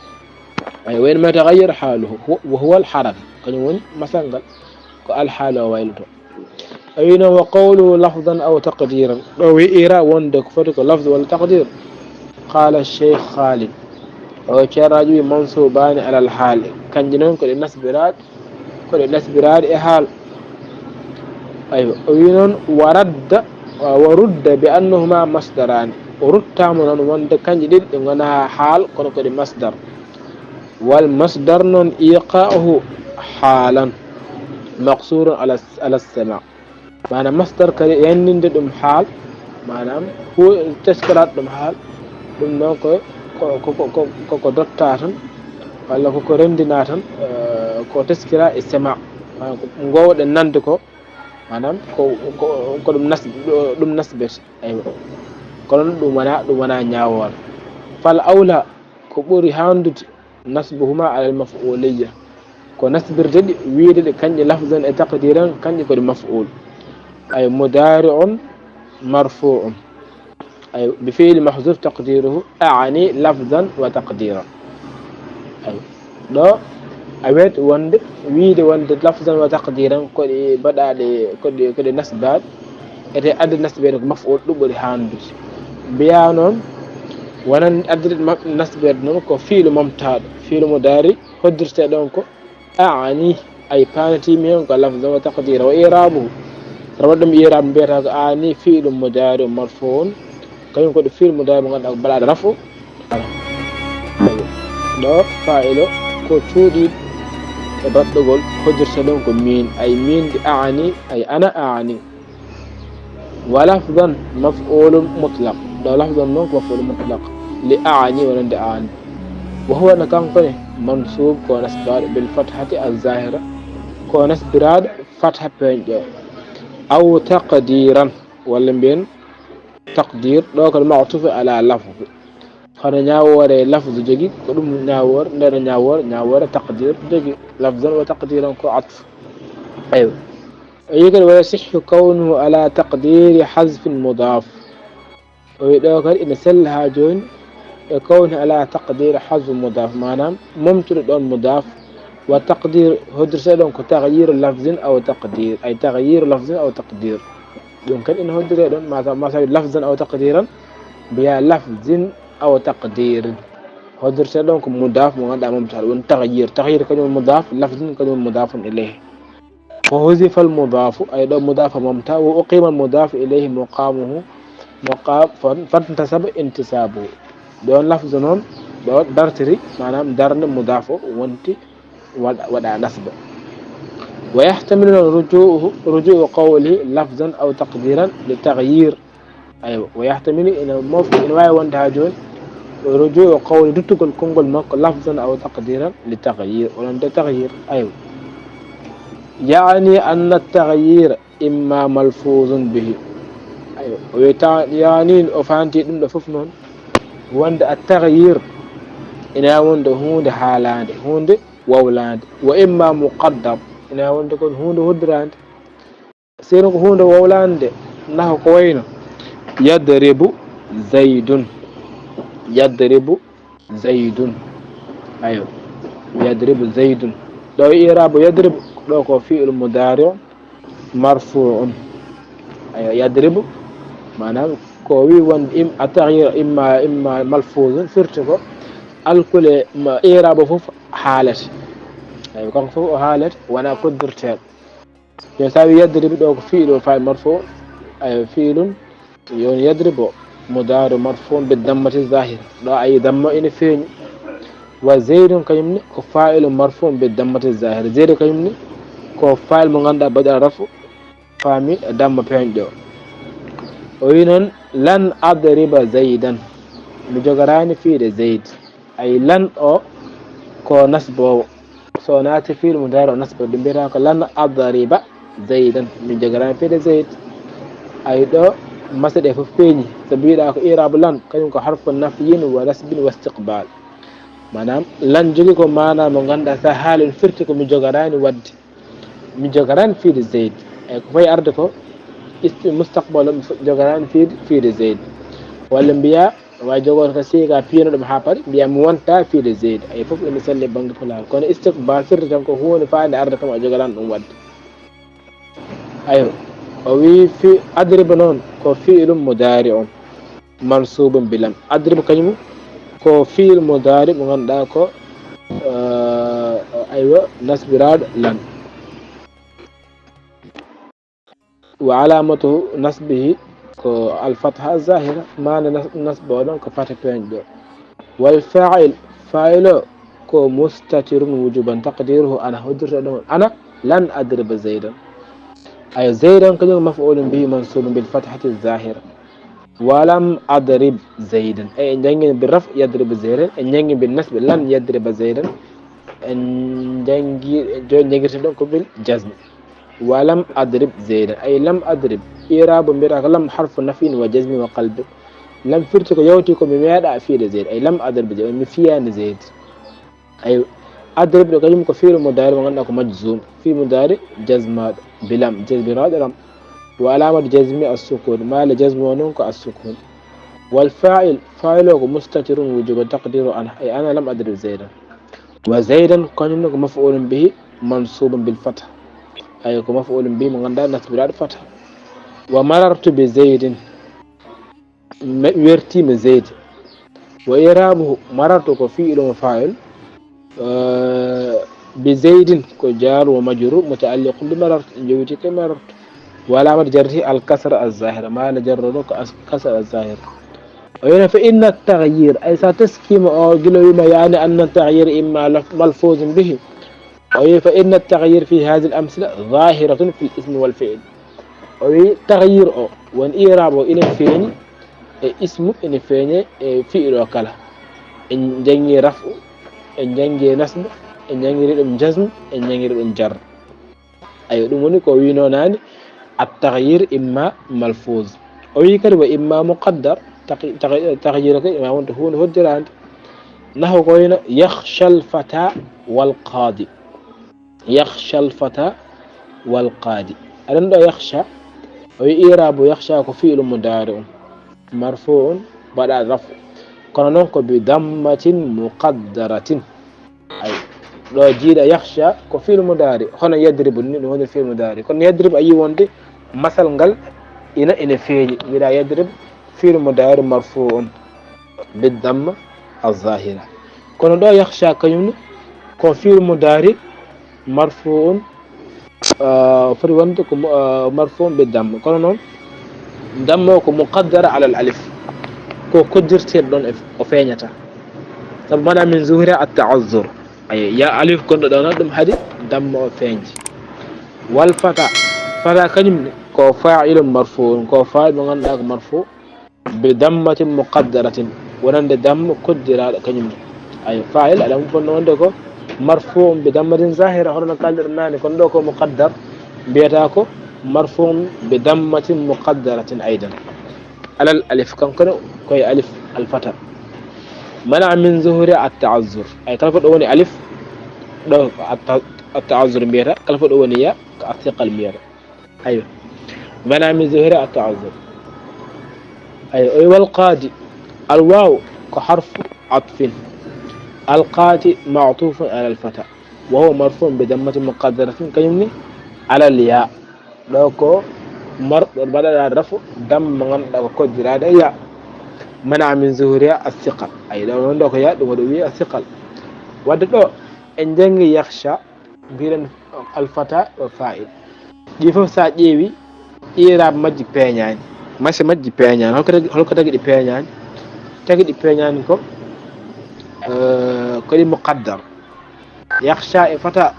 Ay, "Wa innama yataghayyar haluhu, hu-, wa huwa al-haraka." Kañum woni masal ngal, ko alhaali o wayloto. O wi noon, "Wa qawluhu lafzan aw taqdiran." Ɗo wi i'raab wonde ko foti ko lafz walla taqdir. Qala Cheikh Khalid. O ceeraajo wi, "Mansubaani alal haali." Kanji noon ko ɗe nasbiraaɗe, ko ɗe nasbiraaɗe e haal. Aywa, o wi noon, "Wa radda, wa rudda bi annahuma masdaraani." O ruttaama noon wonde kanji ɗiɗi ɗi ngonaa haal, kono ko ɗe masdar. Wal masdar noon iqa'uhu haalan maqsurun ala, ala sama. Maanaam masdar kadi yanninde ɗum haal, maanaam hu-, teskiraat ɗum haal, ɗum noon ko, ko, ko dotta tan, walla ko, ko renndina tan, eh, ko teskira e sama. Maanaam ko ngowɗen nande ko, maanaam ko, ko, ko ɗum nas-, ɗum nasbete. Aywa. Kono ɗum wona, ɗum wona ñaawoore. Fal awla, ko ɓuri haandude, nasbuhuma alal maf'uliyya. Ko nasbirde ɗi, wiide ɗe kanƴe lafzan e taqdiran, kanƴe ko ɗe maf'ul. Ay mudari'un marfu'un. Ay bi fi'li mahzuf taqdiruhu a'ani lafzan wa taqdiran. Ay ɗo a weet wonde, wiide wonde lafzan wa taqdiran ko ɗe baɗaaɗe, ko ɗe, ko ɗe nasbaaɗe. Ete adde nasbeede ko maf'ul, ɗum ɓuri haandude. Mbiya noon, wonan adde ma-, nasbeede noon ko fiilu momtaaɗo, fiilu mudaari hoddirte ɗon ko a'ani, ay paanatiimi heen ko lafzan wa taqdiran wa i'raabuhu. Rawa ɗum i'raab mbiyata ko a'ani fiilu mudaari marfuun, kañum ko ɗo fiilu mudaari mo ngannduɗaa ko baɗaaɗo rafu. Ɗo faa'ilo ko cuuɗiiɗo e baɗɗogol hoddirte ɗon ko miin, ay miin ndi a'ani, ay ana a'ani. Wa lafzan maf'ulun mutlaq. Ɗo lafzan noon ko maf'ulun mutlaq. Li a'ani wonande a'ani. Wa huwa no kanko ne mansuub ko nasbaaɗo bil fathati az-zaahira. Ko nasbiraaɗo fatha peeñɗo. Aw taqdiran walla mbiyen taqdir. Ɗo ko ma'tuuf ala lafz. Hono ñaawoore lafz jogi ko ɗum ñaawoore, nder ñaawoore, ñaawoore taqdir jogi. Lafzan wa taqdiran ko atf. Aywa. O wi kadi, ويصح كونه على تقدير حذف مضاف. O wi ɗo kadi ina sella haa jooni e كونه على تقدير حذف مضاف, maanaam momtude ɗoon mudaaf, wa taqdir, hoddirtee ɗoon ko تغيير لفظ أو تقدير, ay تغيير لفظ أو تقدير. Ɗum kadi ina hoddiree ɗoon, ma taw, ma taw لفظا أو تقديرا, mbiyaa لفظ أو تقدير. Hoddirtee ɗoon ko mudaaf mo ngannduɗaa momtaade, woni تغيير. تغيير kañum mudaaf, لفظ kañum mudaafun ilayhi. وحذف المضاف, ay ɗo mudaaf momta, وأقيم المضاف إليه مقامه, مقام, fan-, فانتصب انتصابه. Ɗoon لفظ noon, ɗo dartiri, maanaam darnde mudaaf o wonti waɗ-, waɗa nasba. ويحتمل رجوع، رجوع قوله لفظا أو تقديرا لتغيير. Aywa, ويحتمل, ina mofti, ina waawi wonde haa jooni, رجوع قول, duttugol konngol makko, لفظا أو تقديرا لتغيير, onon de تغيير. Aywa. يعني أن التغيير إما ملفوظ به. Aywa, o wi ta-, يعني, o faanti ɗum ɗo fof noon, wonde التغيير ina wonde huunde haalaande, huunde wowlaande, وإما مقدر, ina wonde kon huunde hoddiraande. Seno ko huunde wowlaande, naho ko wayno: يضرب زيد. يضرب زيد. Ayo, يضرب زيد. Ɗo i'raabu يضرب, ɗo ko فعل مضارع مرفوع. Ayo, يضرب, maanaam ko wi won im-, التغيير إما، إما ملفوظ, firti ko alkule ma i'raabu fof haalete. Ayo, kanko fof o haalete, wona koddirteeɗo. Yo, so a wi يضرب ɗo ko فعل فاعل مرفوع, ayo, فعل, yo, يضرب مضارع مرفوع بالضمة الظاهرة. Ɗo a yi damma ina feeñi. وزيد kañum ne ko فاعل مرفوع بالضمة الظاهرة. Zeydu kañum ne ko faa'il mo ngannduɗaa baɗa rafu, faami damma peeñɗo. O wi noon: لن أضرب زيدا. Mi jogoraani fiyde Zeyd. Ay, lan o ko nasboowo. So naati fi'il mudaari o nasba, ɗum mbiyata ko: لن أضرب زيدا. Mi jogoraani fiyde Zeyd. Ay, ɗo masa ɗe fof peeñi. Sabu mbiɗa ko i'raabu lan, kañum ko حرف نفي ونصب واستقبال. Maanaam, lan jogii ko maanaa mo ngannduɗaa so a haali ɗum firti ko mi jogoraani waɗde. Mi jogoraani fiyde Zeyd. Ay, ko fayi arde ko isti-, mustaqbal o, mi fo-, jogoraani fiyde, fiyde Zeyd. Walla mbiyaa, wa jogoo ko siiga piino ɗum haa paari, mbiyaa mi wontaa fiyde Zeyd. Ay, fof ene selli bannge pulaar. Kono istiqbal firti tan ko huunde faande arde kam a jogoraani ɗum waɗde. Ayo, o wi fi-, أضرب noon ko فعل مضارع منصوب بلن. أضرب kañum ko فعل مضارع mo ngannduɗaa ko, eh, aywa, nasbiraaɗo lan. وعلامة نصبه ko الفتحة الظاهرة, maana nas-, nasba o ɗon ko fata peeñɗo. والفاعل, faa'il o ko مستتر وجوبا تقديره أنا, hoddirta ɗon أنا لن أضرب زيدا. Ayo, زيدا kañum مفعول به منصوب بالفتحة الظاهرة. ولم أضرب زيدا. Ay, en njanngi بالرفع يضرب زيدا, en njanngi بالنصب لن يضرب زيدا. En njanngi, jooni njanngirten ɗon ko بالجزم. ولم أضرب زيدا. Ay, لم أضرب. I'raabu mbiyata ko لم حرف نفي وجزم وقلب. Lan firti ko yawti ko mi meeɗaa fiyde Zeyd. Ay, لم أضرب زيدا. Mi fiyaani Zeyd. Ay, أضرب ɗo kañum ko فعل مضارع mo ngannduɗaa ko مجزوم. Fi'il mudaari jazmaaɗo. بلم, jazmiraaɗo lam. وعلامة جزمه السكون. Maale jazmu o noon ko السكون. والفاعل, faa'il o ko مستتر وجوبا تقديره أنا. Ay, أنا لم أضرب زيدا. وزيدا kañum ne ko مفعول به منصوب بالفتحة. Ay, ko مفعول به mo ngannduɗaa nasbiraaɗo fatha. ومررت بزيد. Mi wertiima Zeyd. وإعرابه: مررت ko فعل وفاعل, eh, بزيد ko جار ومجرور متعلق بمررت, jowiti ko مررت. وعلامة جره الكسرة الظاهرة, maale jarro ɗo ko as-, kasra الظاهرة. O wi noon: فإن التغيير, ay, so a teskiima o gila wiima, يعني أن التغيير إما لف-, ملفوظ به. O wi: فإن التغيير في هذه الأمثلة ظاهرة في الاسم والفعل. O wi تغيير o, won i'raab o ina feeñi e ismu, ina feeñi e fi'il o kala. En njanngi raf'u, en njanngi nasbu, en njanngiri ɗum jazmu, en njanngiri ɗum jar. Ayo, ɗum woni ko wino naane, التغيير إما ملفوظ. O wi kadi: وإما مقدر, taqi-, taqi-, تغيير kadi ima wonde huunde hoddiraande. Naho ko wayno: يخشى الفتى والقاضي. يخشى الفتى والقاضي. Aɗan ɗo yakhsha, o wi i'rabu yakhsha ko fi'lu mudari'un marfu'un baɗa rafu. Kono noon ko bi dammatin muqaddaratin. Ay, ɗo jiiɗa yakhsha ko fi'lu mudari, hono yadribu ni, ɗum woni fi'lu mudari. Kono yadrib a yi wonde masal ngal ina, ina feeñi. Mbiɗa yadrib fi'lu mudari marfu'un bi damma az-zahira. Kono ɗo yakhsha kañum ne ko fi'lu mudari marfu'un, ah, foti wonde ko mu-, ah, marfu'un bi damma. Kono noon damma o ko muqaddara alal alif. Ko koddirteeɗo ɗon e, o feeñata. Sabu mana min zuhriha at-ta'azzur. Ay, ya alif gonɗo ɗo noon ɗum haɗi damma o feeñde. Wal fata, fata kañum ne ko fa'ilun marfu'un, ko fa'il mo ngannduɗaa ko marfu' bi dammatin muqaddaratin, wonande damma koddiraaɗo kañum ne. Ay, fa'il aɗa ɗum fonno wonde ko marfu'un bi dammatin zahira, hono no kaalɗen naane, kono ɗo ko muqaddar, mbiyata ko marfu'un bi dammatin muqaddaratin aydan. Alal alif, kanko ne koye alif al fata. Mana min zuhriha at-ta'azzur. Ay, kala ko ɗo woni alif, ɗo at-, at-ta'azzur mbiyata, kala ko ɗo woni ya, ko athiqal mbiyata. Aywa. Mana min zuhriha at-ta'azzur. Aywa, o wi wal qadi. Al waw ko harfu atfin. Al qadi ma'tufun ala al fata. Wa huwa marfu'un bi dammatin muqaddaratin, kañum ne alal ya. Ɗo ko mar-, ɗo mbaɗaɗa rafu damma ngannduɗaa ko koddiraade e ya. Mana min zuhriha as-siqal. Ay, ɗo noon ɗo ko ya, ɗum waɗi o wi as-siqal. Wadde ɗo en janngi yakhsha, mbiɗen al fata o fa'il. Ɗi fof so a ƴeewi, i'rab majji peeñaani. Mase majji peeñaani. Holko tagi, holko tagi ɗi peeñaani? Tagi ɗi peeñaani ko, eh, ko ɗi muqaddar. Yakhsha e fata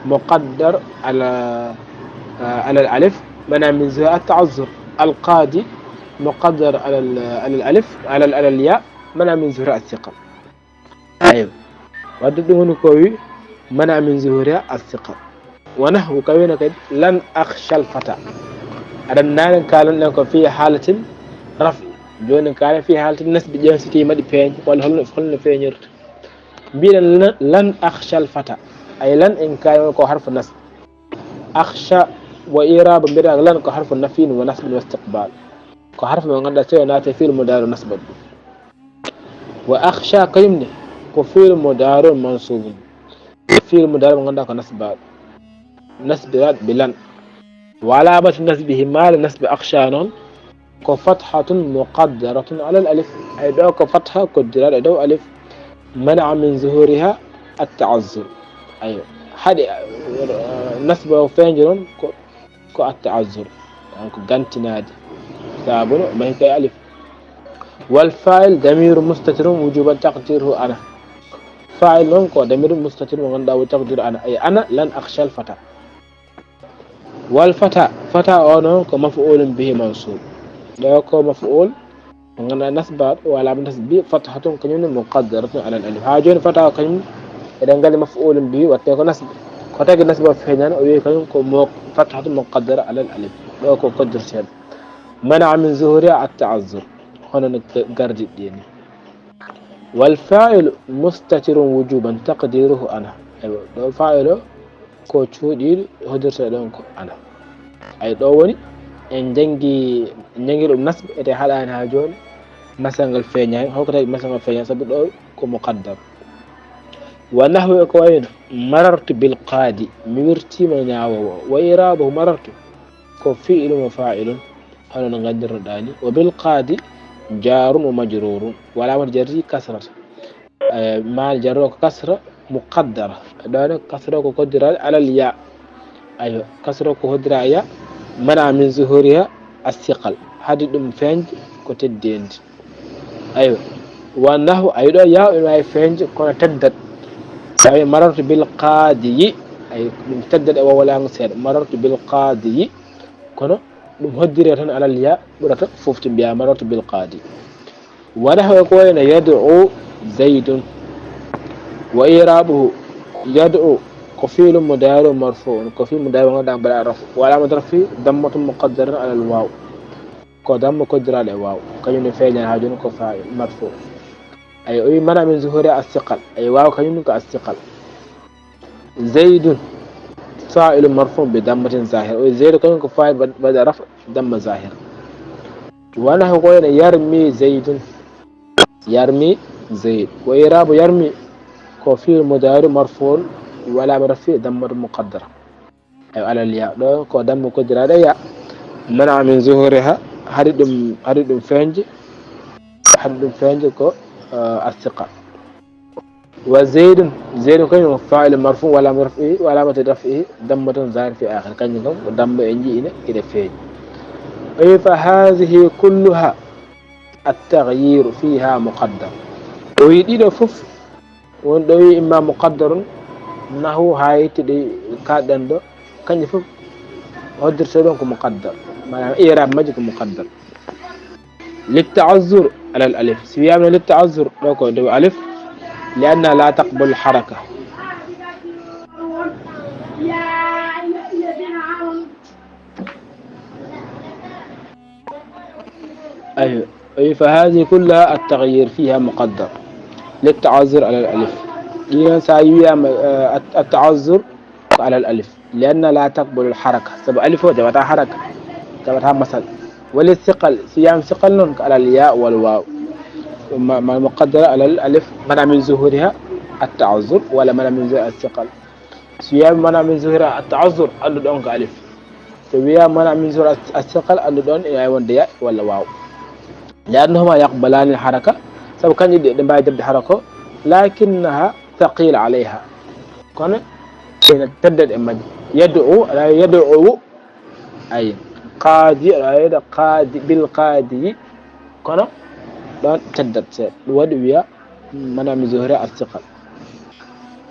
muqaddar ala, eh, ala al alif, mana min zuhriha at-ta'azzur. Al qadi muqaddar ala al, ala al alif, ala al, ala al ya, mana min zuhriha as-siqal. Aywa. Wadde ɗum woni ko wi, mana min zuhriha as-siqal. Wa nahwu, ka wiyno kadi, lan akhsha al fata. Aɗan naane kaalan ɗen ko fi halatil raf'i. Jooni kaalen fi halatil nasbi, ƴeewen si tawii maɗi peeñ, walla holno, holno feeñirta. Mbiɗen lan, lan akhsha al fata. Ay lan en kaalen ko harfu nasb. Akhsha wa i'rabu mbiɗa lan ko harfu nafyin wa nasbin wa istiqbal. Ko harfu mo ngannduɗaa so naati fi'lu mudari nasbat ɗum. Wa akhsha kañum ne ko fi'lu mudari mansubun. Fi'lu mudari mo ngannduɗaa ko nasbaaɗo. Nasbiraaɗo bi lan. Wa alamatu nasbihi, maale nasbi akhsha noon ko fathatun muqaddaratun ala al alif. Ay ɗo ko fatha koddiraaɗo e dow alif. Mana min zuhriha at-ta'azzur. Ay haɗi, eh, nasba o feeñde noon ko ko at-ta'azzur, donc gantinaade, sabu no mahi kay alif. Wal fa'il damiru mustatirun wujuban taqdiruhu ana. Fa'il noon ko damiru mustatir mo ngannduɗaa wo taqdiru ana, ay ana lan akhsha al fata. Wal fata, fata o noon ko maf'ulun bihi mansub. Ɗo ko maf'ul Mo ngannduɗaa nasba o alama nasbi fathatun kañum ne muqaddaratun alal alif. Haa jooni fata o kañum eɗen nganndi maf'ulun bihi watte ko nasbi. Ko tagi nasba o feeñaani o wiyi kañum ko mo fathatun muqaddara alal alif. Ɗo ko koddirteeɗo. Mana min zuhuriha at ta'azzur. Hono no gardiɗi ɗi ni. Wal fa'ilu mustatirun wujuban taqdiruhu ana. Eywa, ɗo fa'il o ko cuuɗiiɗo hodirta ɗon ko ana. Ay ɗo woni en janngi, en janngi ɗum nasb ete haɗaani haa jooni masangal feeñaani. Holko tawi masangal feeñaani? Sabu ɗo ko muqaddar. Wa nahwu e ko wayno marartu bil qaadi, mi wirtiima ñaawoowo. Wa i'raabuhu marartu ko fi'ilun wa faa'ilun, hono no nganndirnoɗaa ni. Wa bil qaadi jaarun wa majruurun, wa alaamatu jarrihi kasrata. Eh, maal jarro ko kasra muqaddara. Ɗo ne kasra ko hoddiraade alal ya. Aywa, kasra ko hoddira ya, mana min zuhuriha as-siqal. Haɗi ɗum feeñde ko teddeendi. Aywa. Wa nahwu, ay ɗo ya ina waawi feeñde kono teddat. Tawi marartu bil qaadiyi. Ay ɗum teddat e wawalaango seeɗa. Marartu bil qaadiyi. Kono ɗum hoddire tan alal ya ɓurata fof to mbiya marartu bil qaadi. Wa nahwu ko wayno yad'u Zaydun. Wa i'raabuhu, yad'u ko fi'lun mudaari'un marfuu'un, ko fi'lu mudaari ngannduɗaa mbaɗa rafu. Wa alaamatu raf'ihi dammatun muqaddaratun alal waaw. Ko damma koddiraaɗo e waaw. Kañum ne feeñaani haa jooni ko faa'il marfuu. Ay o wi mana min zuhuriha as-siqal. Ay waaw kañum ko as-siqal. Zaydun. فاعل مرفوع بضمة ظاهرة. O Zaydu kañum ko faa'il ba'da raf' damma zahira. Wa nahwu ko wayno yarmi Zaydun. Yarmi Zayd. Wa i'raabu yarmi ko fi'il mudaari marfu'un wa alaamatu raf'ihi dammatun muqaddara. Ayo alal ya. Ɗo ko damma koddiraaɗo e ya. Mana min zuhuriha, hari ɗum, hari ɗum feeñde, hari ɗum feeñde ko, eh, as-siqal. Wa Zaydun, Zaydun kañum faa'il marfu' wa alaamatu raf'ihi, wa alaamatu raf'ihi dammatun zahira fi akhir. Kañum kam ko damma e nji'ine ina feeñi. Ayo fa hadhihi kulluha at-taghyiru fiha muqaddar. O wi ɗiɗo fof won ɗo wi imma muqaddarun, nahwu haa yetti ɗi kaaɗɗen ɗo, kañƴe fof hoddirte ɗon ko muqaddar, maanaam i'raab majji ko muqaddar. Litta'azzur alal alif, si wiyaama litta'azzur ɗo ko dow alif, li anna la taqbalu haraka. Aywa. Fa hadhihi kullaha at-taghyir fiha muqaddar lit-ta'azzur ala al-alif. Ɗi noon so a wiyaama, eh, at-, at-ta'azzur ko ala al-alif. Li anna la taqbalu al-haraka. Sabu alif o jaɓata haraka. Jaɓata masal. Wa lit-thiqal. So wiyaama thiqal noon ko ala al-ya wal waw. Ma, ma muqaddara ala al-alif. Mana min zuhuriha at-ta'azzur wala mana min zuhuriha as-thiqal. So wiyaama mana min zuhuriha at-ta'azzur, anndu ɗon ko alif. So wiyaama mana min zuhuriha as-thiqal, anndu ɗon ina waawi wonde ya walla waw. Li annahuma yaqbalani haraka, sabu kañƴe ɗiɗi ɗe mbaawi jaɓde haraka, lakinnaha thaqila alayha. Kono ina teddat e majji. Yad'u, aɗa yad'u, ay, qadi, aɗa wiya qadi, bil qadi. Kono ɗon teddat seeɗa. Ɗum waɗi wiya mana min zuhuriha as-thiqal.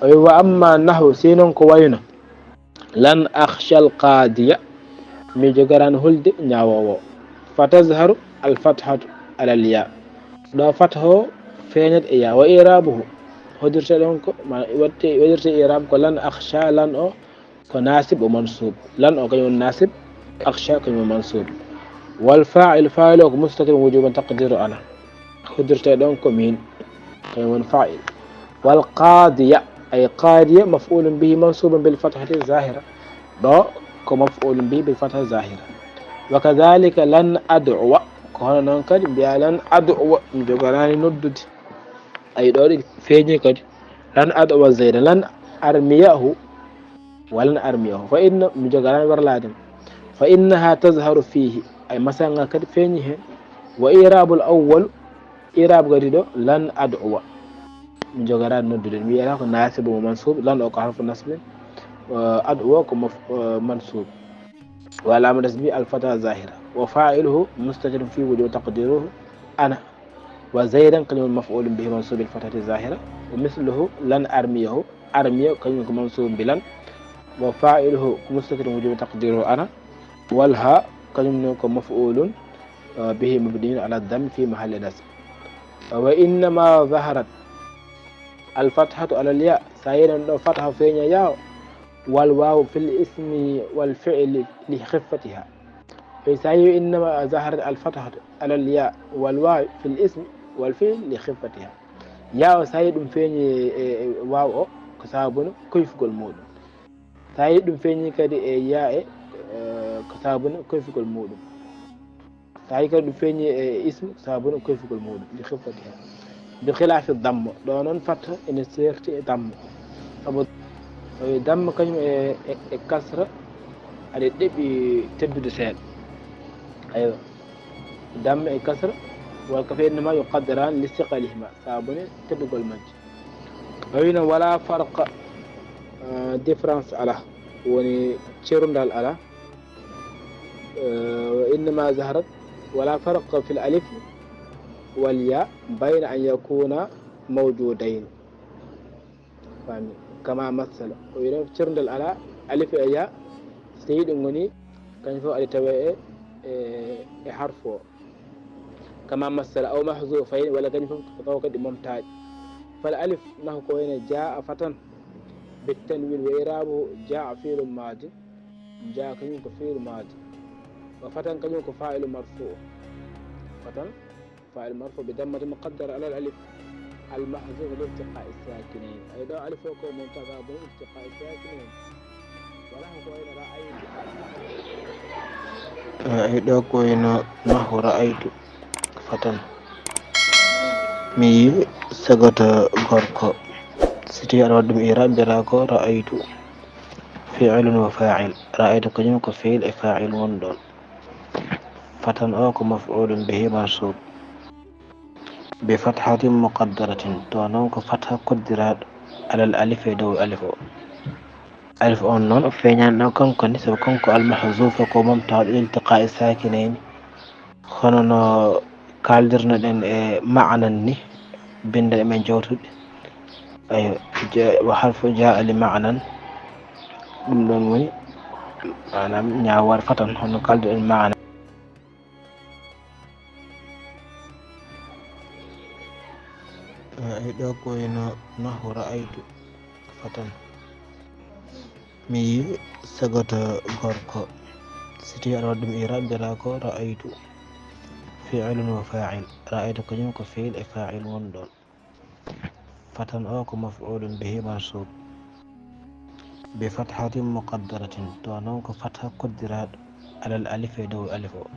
O wi, wa amma nahwu, si noon ko wayno, lan akhsha al-qadiya, mi jogaraani hulde ñaawoowo o. Fa tazharu al-fathatu ala al-ya. Ɗo fatha o feeñat e ya. Wa i'raabuhu, hoddirte ɗon ko, ma, waɗte, waɗirte i'raab ko lan akhsha, lan o ko naasib o mansuub. Lan o kañum woni naasib, akhsha kañum woni mansuub. Wal faa'il, faa'il o ko mustatir wujuban taqdiru ana. Hoddirte ɗon ko min, kañum woni faa'il. Wal qadiya, ay qadiya, maf'ulun bihi mansubun bil fathati zahira. Ɗo ko maf'ulun bihi bil fathati zahira. Wa kadhalika lan ad'uwa, ko hono noon kadi mbiya lan ad'uwa, mi joganaani noddude. Ay ɗo ɗi feeñi kadi. Lan ad'uwa Zaydan, lan armiyahu, wa lan armiyahu. Fa inna, mi joganaani werlaade mo. Fa innaha tazharu fihi, ay masal ngal kadi feeñi heen. Wa i'raabul awwal, i'raab gadi ɗo, lan ad'uwa. Mi jogaraani noddude, mi wiyata ko naasibu mo mansuub, lan o ko harfu nasbin, eh, ad'uwa ko maf-, eh, mansuub. Wa alaamatu nasbihi al-fatha zahira. Wa faa'iluhu mustatirun fi wujubi taqdiruhu ana. Wa Zaydan kañum woni maf'ulun bihi mansubun bil fathati zahira. Wa misluhu lan armiyahu. Armiya kañum ko mansubun bi lan. Wa fa'iluhu ko mustatirun wujuban taqdiruhu ana. Wal ha kañum ne ko maf'ulun, uh, bihi mabniyun ala dhammi fi mahalli nasb. Wa innama zaharat al fathatu ala al ya. Sa yiɗan ɗo fatha feeña ya o. Wal wawu fil ismi wal fi'li li khiffatiha. Ɓe sa yi innama zaharat al fathatu ala al ya wal wawi fil ismi wal fi'li li khiffatiha. Ya o sa yi ɗum feeñi e, e waw o ko sababuna koyfugol muɗum. Sa yi ɗum feeñi kadi e ya e, eh, ko sababuna koyfugol muɗum. Tawi kadi ɗum feeñi e ismu, sababuna koyfugol muɗum, li khiffatiha. Bi khilafi damma, ɗo noon fatha ene serti e damma. Sabu, eh, damma kañum e, e, e kasra, aɗe ɗeɓi teddude seeɗa. Aywa. Damma e kasra, wal ka fa innama yuqaddarani li istiqlalihima, sababune teddugol majje. O wino wala farqa, eh, différence ala, woni cerundal ala. Eh, wa innama zaharat, wala farqa fil alif wal ya bayna an yakuna mawjudayn. Fami? Kama masala. O wiɗo cerndal ala alif e ya, so tawi ɗum woni, kañum fof aɗa tawa e, e, e harfu o. Kama masala, aw mahzufayn, walla kañum fof ko taw kadi momtaaɗi. Fal alif, nahu ko wayno jaa fatan, bit tanwin wa i'rabuhu jaa fi'lun madin. Jaa kañum ko fi'lu maadi. Wa fatan kañum ko fa'ilu marfu'. Fatan fa'ilu marfu' bi dammati muqaddara ala al alif al mahzuf li iltiqa'i sakinayn. Ay ɗo alif o ko mubtada bo iltiqa'i sakinayn. Ra'aytu ɗo ko wayno nahu ra'aytu fatan. Mi yi sagoto gorko. Si tawi aɗa waɗa ɗum i'raab, mbiyata ko ra'aytu fi'lun wa fa'il. Ra'aytu kañum ko fi'il e fa'il won ɗon. Fatan o ko maf'ulun bihi mansub bi fathatin muqaddaratin. To noon ko fatha koddiraaɗo alal alif, e dow alif o. Alif on noon o feeñaani ɗon kanko ni, sabu kanko almahzufa ko momtaaɗo iltiqaa'i saakinayni. Hono no kaaldirno ɗen e ma'nan ni, binnde ɗemen jawtuɗe. Ayo, ja-, wa harfu jaa li ma'nan. Ɗum ɗon woni, maanaam, ñaawoore fatan, hono kaaldirɗen ma'nan. Ra'aytu ɗo ko wayno nahu ra'aytu fatan. Mi yi sagoto gorko. Si tawi aɗa waɗa ɗum i'raab, mbiyata ko ra'aytu fi'lun wa fa'il. Ra'aytu kañum ko fi'il e fa'il won ɗon. Fatan o ko maf'ulun bihi mansub bi fathatin muqaddaratin. To noon ko fatha koddiraaɗo alal alif, e dow alif o.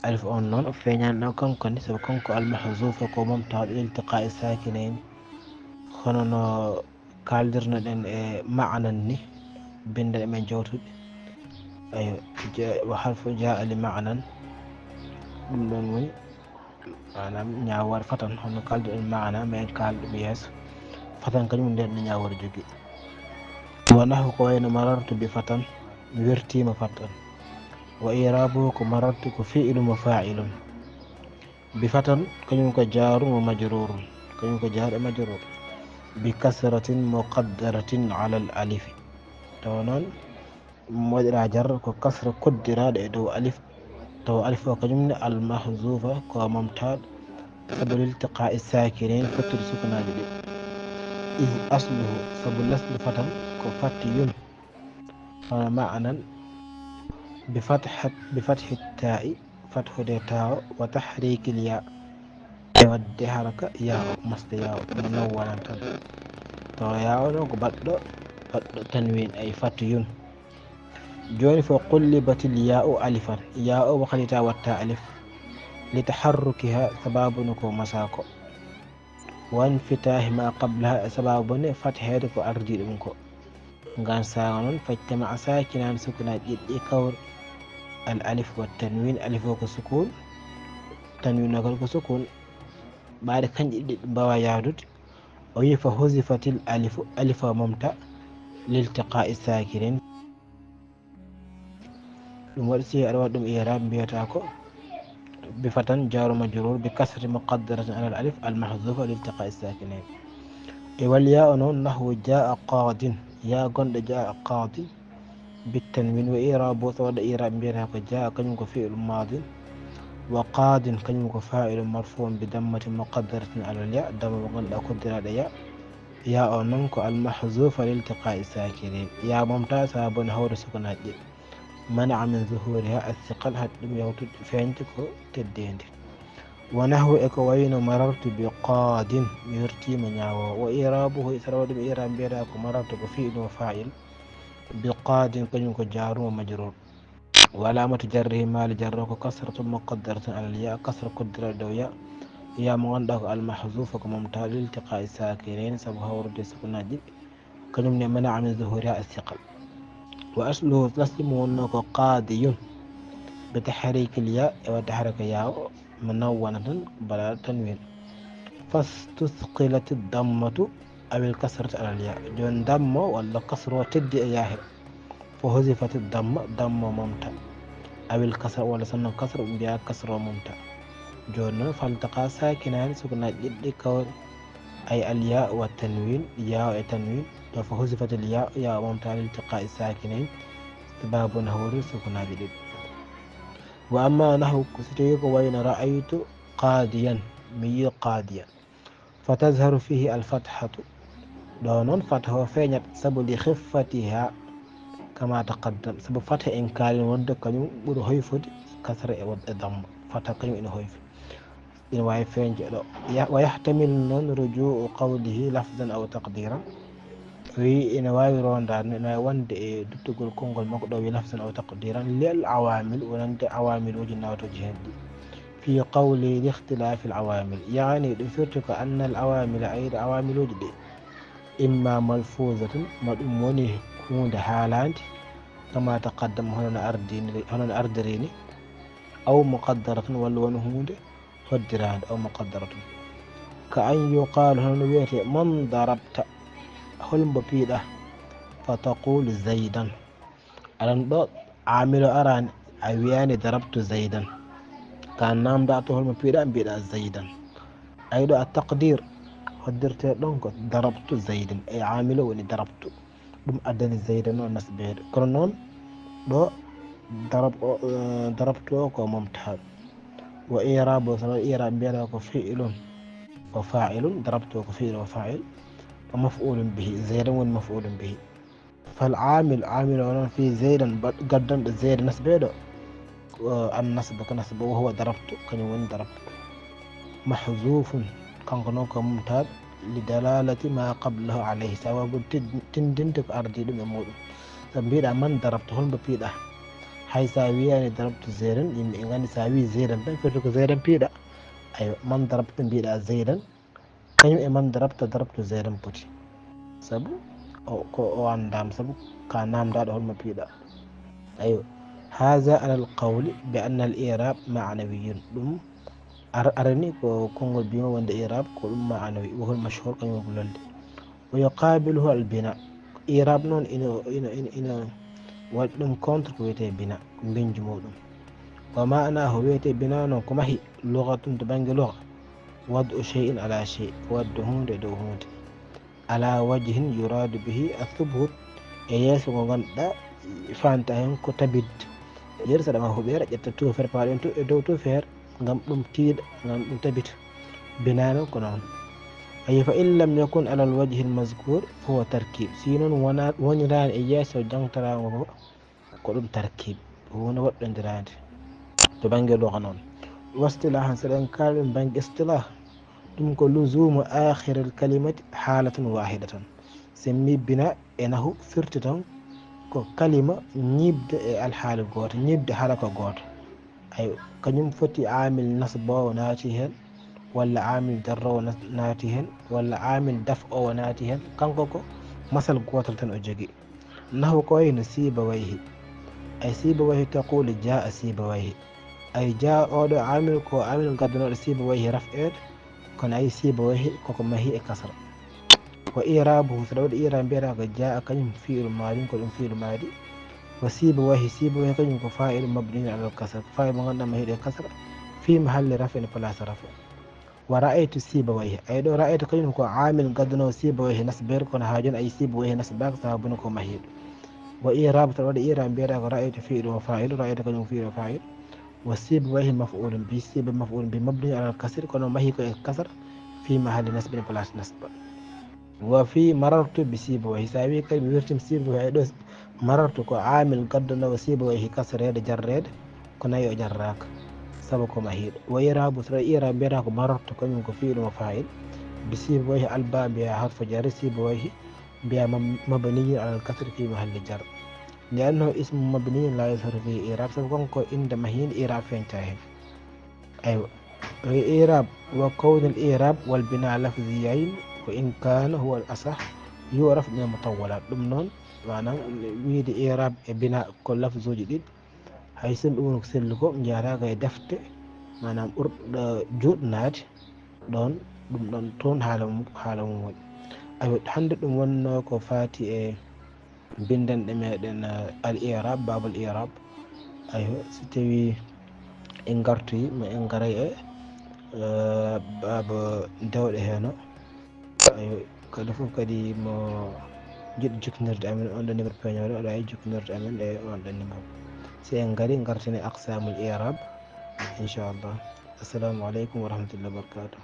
Alif on noon o feeñaani ɗon kanko ni, sabu kanko almahzufa ko momtaaɗo iltiqaa'i saakinayni. Hono no kaaldirno ɗen e ma'nan ni, binnde ɗemen jawtuɗe. Ayo, ja-, wa harfu jaa li ma'nan. Ɗum ɗon woni, maanaam, ñaawoore fatan, hono kaaldirɗen ma'na, men kaal ɗum yeeso. Fatan kañum nden no ñaawoore jogii. Wa nahu ko wayno marartu bi fatan, mi wertiima fatan. Wa i'raabuhu ko marartu ko fi'lun wa fa'ilun. Bi fatan, kañum ko jaarun wa majrurun. Kañum ko jaar e majrur. Bi kasratin muqaddaratin alal alifi. Tawa noon, mo waɗiraa jarra ko kasra koddiraaɗo e dow alif. Tawa alif o kañum ne almahzufa ko momtaaɗo. Sabu liltiqaa'i saakinayn, fottude sukunaaji ɗi. Is asluhu, sabu laslu fatan ko fatiyun. Hono ma'nan bi fathat, bi fathi taa'i, fathude taa o, wa tahrikil yaa, e waɗde haraka yaa o, masde yaa o, no nawwanan tan. Tawa yaa o noon ko baɗɗo, baɗɗo tanwin, ay fatiyun. Jooni fo qullibatil yaa o alifan, yaa o waklita watta alif, li taharrukiha, sababu no ko masaa ko. Wan fitaahi ma qablaha, e sababu ne fatheede ko ardii ɗum ko. Ngaan saaga noon, fajtama a saakinaani sukunaaji ɗiɗi kawri, al alif wa tanwin, alif o ko sukun, tanwin o kadi ko sukun. Ɓaade kanƴe ɗiɗi mbaawa yahdude. O wiyi fa huzifatil alifu, alif o momta, liltiqaa'i saakinin. Ɗum waɗi si aɗa waɗa ɗum i'raab mbiyata ko bi fatan jaaru majruur bi kasrati muqaddaratin alal alif al mahzufa li iltiqaa'i saakinayn. E wal yaa o noon nahwu jaa qaadin, yaa gonɗo jaa qaadin, bi tanwin wa i'raabu, so waɗa i'raab mbiyata ko jaa kañum ko fi'lu maadin, wa qaadin kañum ko faa'ilu marfuun bi dammatin muqaddaratin alal yaa, damma mo ngannduɗaa koddiraaɗo yaa. Yaa o noon ko al mahzufa li iltiqaa'i saakinin. Yaa momta sababu ne hawre sukunaaji ɗi. Mana'a min zuhuriha as-siqal, haɗi ɗum yawtude feeñde ko teddeendi. Wa nahwu e ko wayno marartu bi qaadin, mi wertiima ñaawoowo. Wa i'raabuhu, e so aɗa waɗa ɗum i'raab mbiyata ko marartu ko fi'lu wa faa'il. Bi qaadin kañum ko jaaru wa majruur. Wa alaamatu jarrihi maali jarro ko kasratu muqaddaratun alal yaa, kasra koddiraaɗo dow yaa. Yaa mo ngannduɗaa ko al mahzufa ko momta lil iltiqaa'i saakinayn sabu hawrude sukunaaji ɗiɗi. Kañum ne mana'a min zuhuriha as-siqal. Wa asluhu, lasli mum wonno ko qaadiyun. Bi tahrikil yaa, e waɗde haraka yaa o, mo nawwana tan, bala tanwin. Fastusqilati dammatu awil kasratu alal yaa. Jooni damma walla kasra o teddi e yaa he. Fa huzifati damma, damma momta. Awil kasra, walla sinno kasra, ɓe mbiya kasra o momta. Jooni noon, faltaqa saakinaani, sukunaaji ɗiɗi kawri. Ay al yaa wa tanwin, yaa e tanwin. Ɗo fa huzifatil yaa, yaa o momta lil iltiqaa'i saakinayn. Sababun hawri sukunaaji ɗiɗi. Wa amma nahwu, ko so tawi ko wayno ra'aytu qaadiyan, mi yi qaadiyan. Fa tazharu fihi al fathatu. Ɗo noon fatha o feeñat sabu li khiffatiha kama taqaddam. Sabu fatha en kaali wonde kañum ɓuri hoyfude kasra e wod-, e damma. Fatha kañum ina hoyfi. Ina waawi feeñde ɗo. Ya-, wa yahtamilu noon ruju'u qawlihi lafzan aw taqdiran. Wi ina waawi rondaade, ina waawi wonde e duttugol konngol makko ɗo wi lafzan aw taqdiran lil awaamil, wonande awaamiluuji nawtooji heen ɗi. Fi qawli li ikhtilaafi al awaamil, yaani ɗum firti ko anna al awaamila, ayde awaamiluuji ɗi, imma malfuuzatan, ma ɗum woni huunde haalaande, kama taqaddama, hono no ardini, hono no ardiri ni, aw muqaddaratan, walla woni huunde hoddiraande, aw muqaddaratun. Ka an yuqaalu, hono no wiyetee, man darabta, holmbo piiɗa? Fa taqulu zaydan. Aɗan ɗo aamilo araani, a wiyaani darabtu zaydan. Ka namda to holmo piiɗa, mbiɗa zaydan. Ay ɗo a taqdir hoddirte ɗon ko darabtu zaydan, e aamilo woni darabtu. Ɗum addani zaydan o nasbeede. Kono noon ɗo darab o, eh, darabtu o ko mumtaha. Wa i'raabu, sabu i'raab mbiyata ko fi'lun wa faa'ilun, darabtu ko fi'lun wa faa'il, wa maf'ulun bihi, zaydan woni maf'ulun bihi. Fal aamil, aamil o noon fi zaydan, ba-, gaddanɗo zaydan nasbeeɗo, ko an nasba, ko nasba, wa huwa darabtu, kañum woni darabtu. Mahzuufun, kanko noon ko mumtaha, li dalalati ma qablahu alayhi, sababu tid-, tindinde ko ardii ɗum e muɗum. So mbiɗa man darabta, holmbo piiɗa? Hay sa wiyaani darabtu zaydan, yimɓe ɓe nganndi sa wi zaydan tan, firti ko zaydan piiɗa. Aywa, man darabta mbiɗa zaydan, kañum e man darabta, darabtu zaydan poti. Sabu o, ko o anndaama, sabu ka namdaɗo holmo piiɗa. Aywa, haza ala al qawli bi anna al i'rab ma'nawiyyun. Ɗum ar-, arani ko konngol bima wonde i'rab ko ɗum ma'nawi, wa huwa al mashhur, kañum woni ko lolde. Wa yuqabiluhu al bina. I'rab noon ina, ina, ina, ina waɗi ɗum contre ko wiyetee bina, ko mbenju muɗum. Wa ma'nahu, wiyetee bina noon ko mahi, lughatun, to bannge lugha, wad'u shay'in ala shay, ko waɗde huunde e dow huunde. Ala wajhin yuradu bihi athubut, e yeeso ngo ngannduɗaa faanta heen ko tabit. Yeru saɗa ma huɓeere, ƴetta tuufere, paɗen to e dow tuufere, ngam ɗum tiiɗa, ngam ɗum tabita. Bina noon ko noon. Ayi, fa in lam yakun ala al wajhi al mazkur, fa huwa tarkib. Si noon wona, woniraani e yeeso jangtaraango ko, ko ɗum tarkib, huunde woɗɗondiraande. To bannge lugha noon. Wa istilahan, so ɗen kaali ɗum bannge istilah, ɗum ko luzumu akhiril kalimati halatan wahidatan. So mi bina e nahu firti tan ko kalima ñiiɓde e alhaali gooto, ñiiɓde haala ko gooto. Ay, kañum foti aamil nasba o naati heen, walla aamil jarra o na-, naati heen, walla aamil daf o naati heen. Kanko ko masal gootal tan o jogii. Nahu ko wayno Sibawayhi. Ay Sibawayhi taqulu jaa Sibawayhi. Ay jaa oɗo aamil ko aamil gaddanooɗo Sibawayhi raf'eede, kono ay Sibawayhi koko mahi e kasra. Wa i'rabuhu, so ɗa waɗi i'rab mbiyata ko jaa kañum fi'lu maadin, ko ɗum fi'lu maadi. Wa Sibawayhi, Sibawayhi kañum ko faa'ilu mabniyun alal kasra, ko faa'ilu mo ngannduɗaa mahiiɗo e kasra, fi mahalli raf'in, place rafa. Wa ra'aytu Sibawayhi. Ay ɗo ra'aytu kañum ko aamil gaddanoowo Sibawayhi nasbeede, kono haa jooni ay Sibawayhi nasbaaka sababu no ko mahiiɗo. Wa i'raabu, so ɗa waɗi i'raab mbiyata ko ra'aytu fi'lu wa faa'ilu, ra'aytu kañum fi'lu wa faa'ilu. Wa Sibawayhi maf'ulun bihi, Siba maf'ulun bihi mabniyun alal kasri, kono mahi ko e kasra, fi mahalli nasbin, place nasba. Wa fi marartu bi Sibawayhi, so a wi kadi mi wirtima Sibawayhi, ay ɗo marartu ko aamil gaddanoowo Sibawayhi kasreede jarreede, ko nayi o jarraaka, sabu ko mahiiɗo. Wa i'raabu, so ɗa i'raab mbiyata ko marartu, kañum ko fi'lu mo faa'il, bi Sibawayhi, al baa mbiya harfu jarri, Sibawayhi mbiya mab-, mabniyun alal kasri fi mahalli jar. Li annahu ismu mabniyun la yasihhu fihi i'raab, sabu kanko innde mahiinde i'raab feeñta heen. Aywa. Wa i'raab, wa kawnul i'raab wal binaa lafziyayn, wa in kaana huwa al asah, yu'raf min al mutawwalaat. Ɗum noon, maanaam, wiyde i'raab e binaa ko lafzuuji ɗiɗi. Hay sinno ɗum woni ko selli ko, njahata ko e defte, maanaam, ɓurɗo juutnaade ɗoon, ɗum ɗoon toon haala mum, haala mum woni. Aywa, hannde ɗum wonnoo ko faati e binndanɗe meɗen, eh, al i'raab, baabul i'raab. Aywa, so tawii en ngartoyi, ma en ngaray e, eh, baaba dewɗe heen o. Aywa, kadi fof kadi mo jiɗɗo jokkondirde amen, on ɗo numéro peeñoore, o ɗo e jokkondirde amen e on ɗo numéro. Si en ngari, ngarten e aqsaamul i'raab, inchallah. Assalamu aleykum wa rahmatullahi wa barakatuh.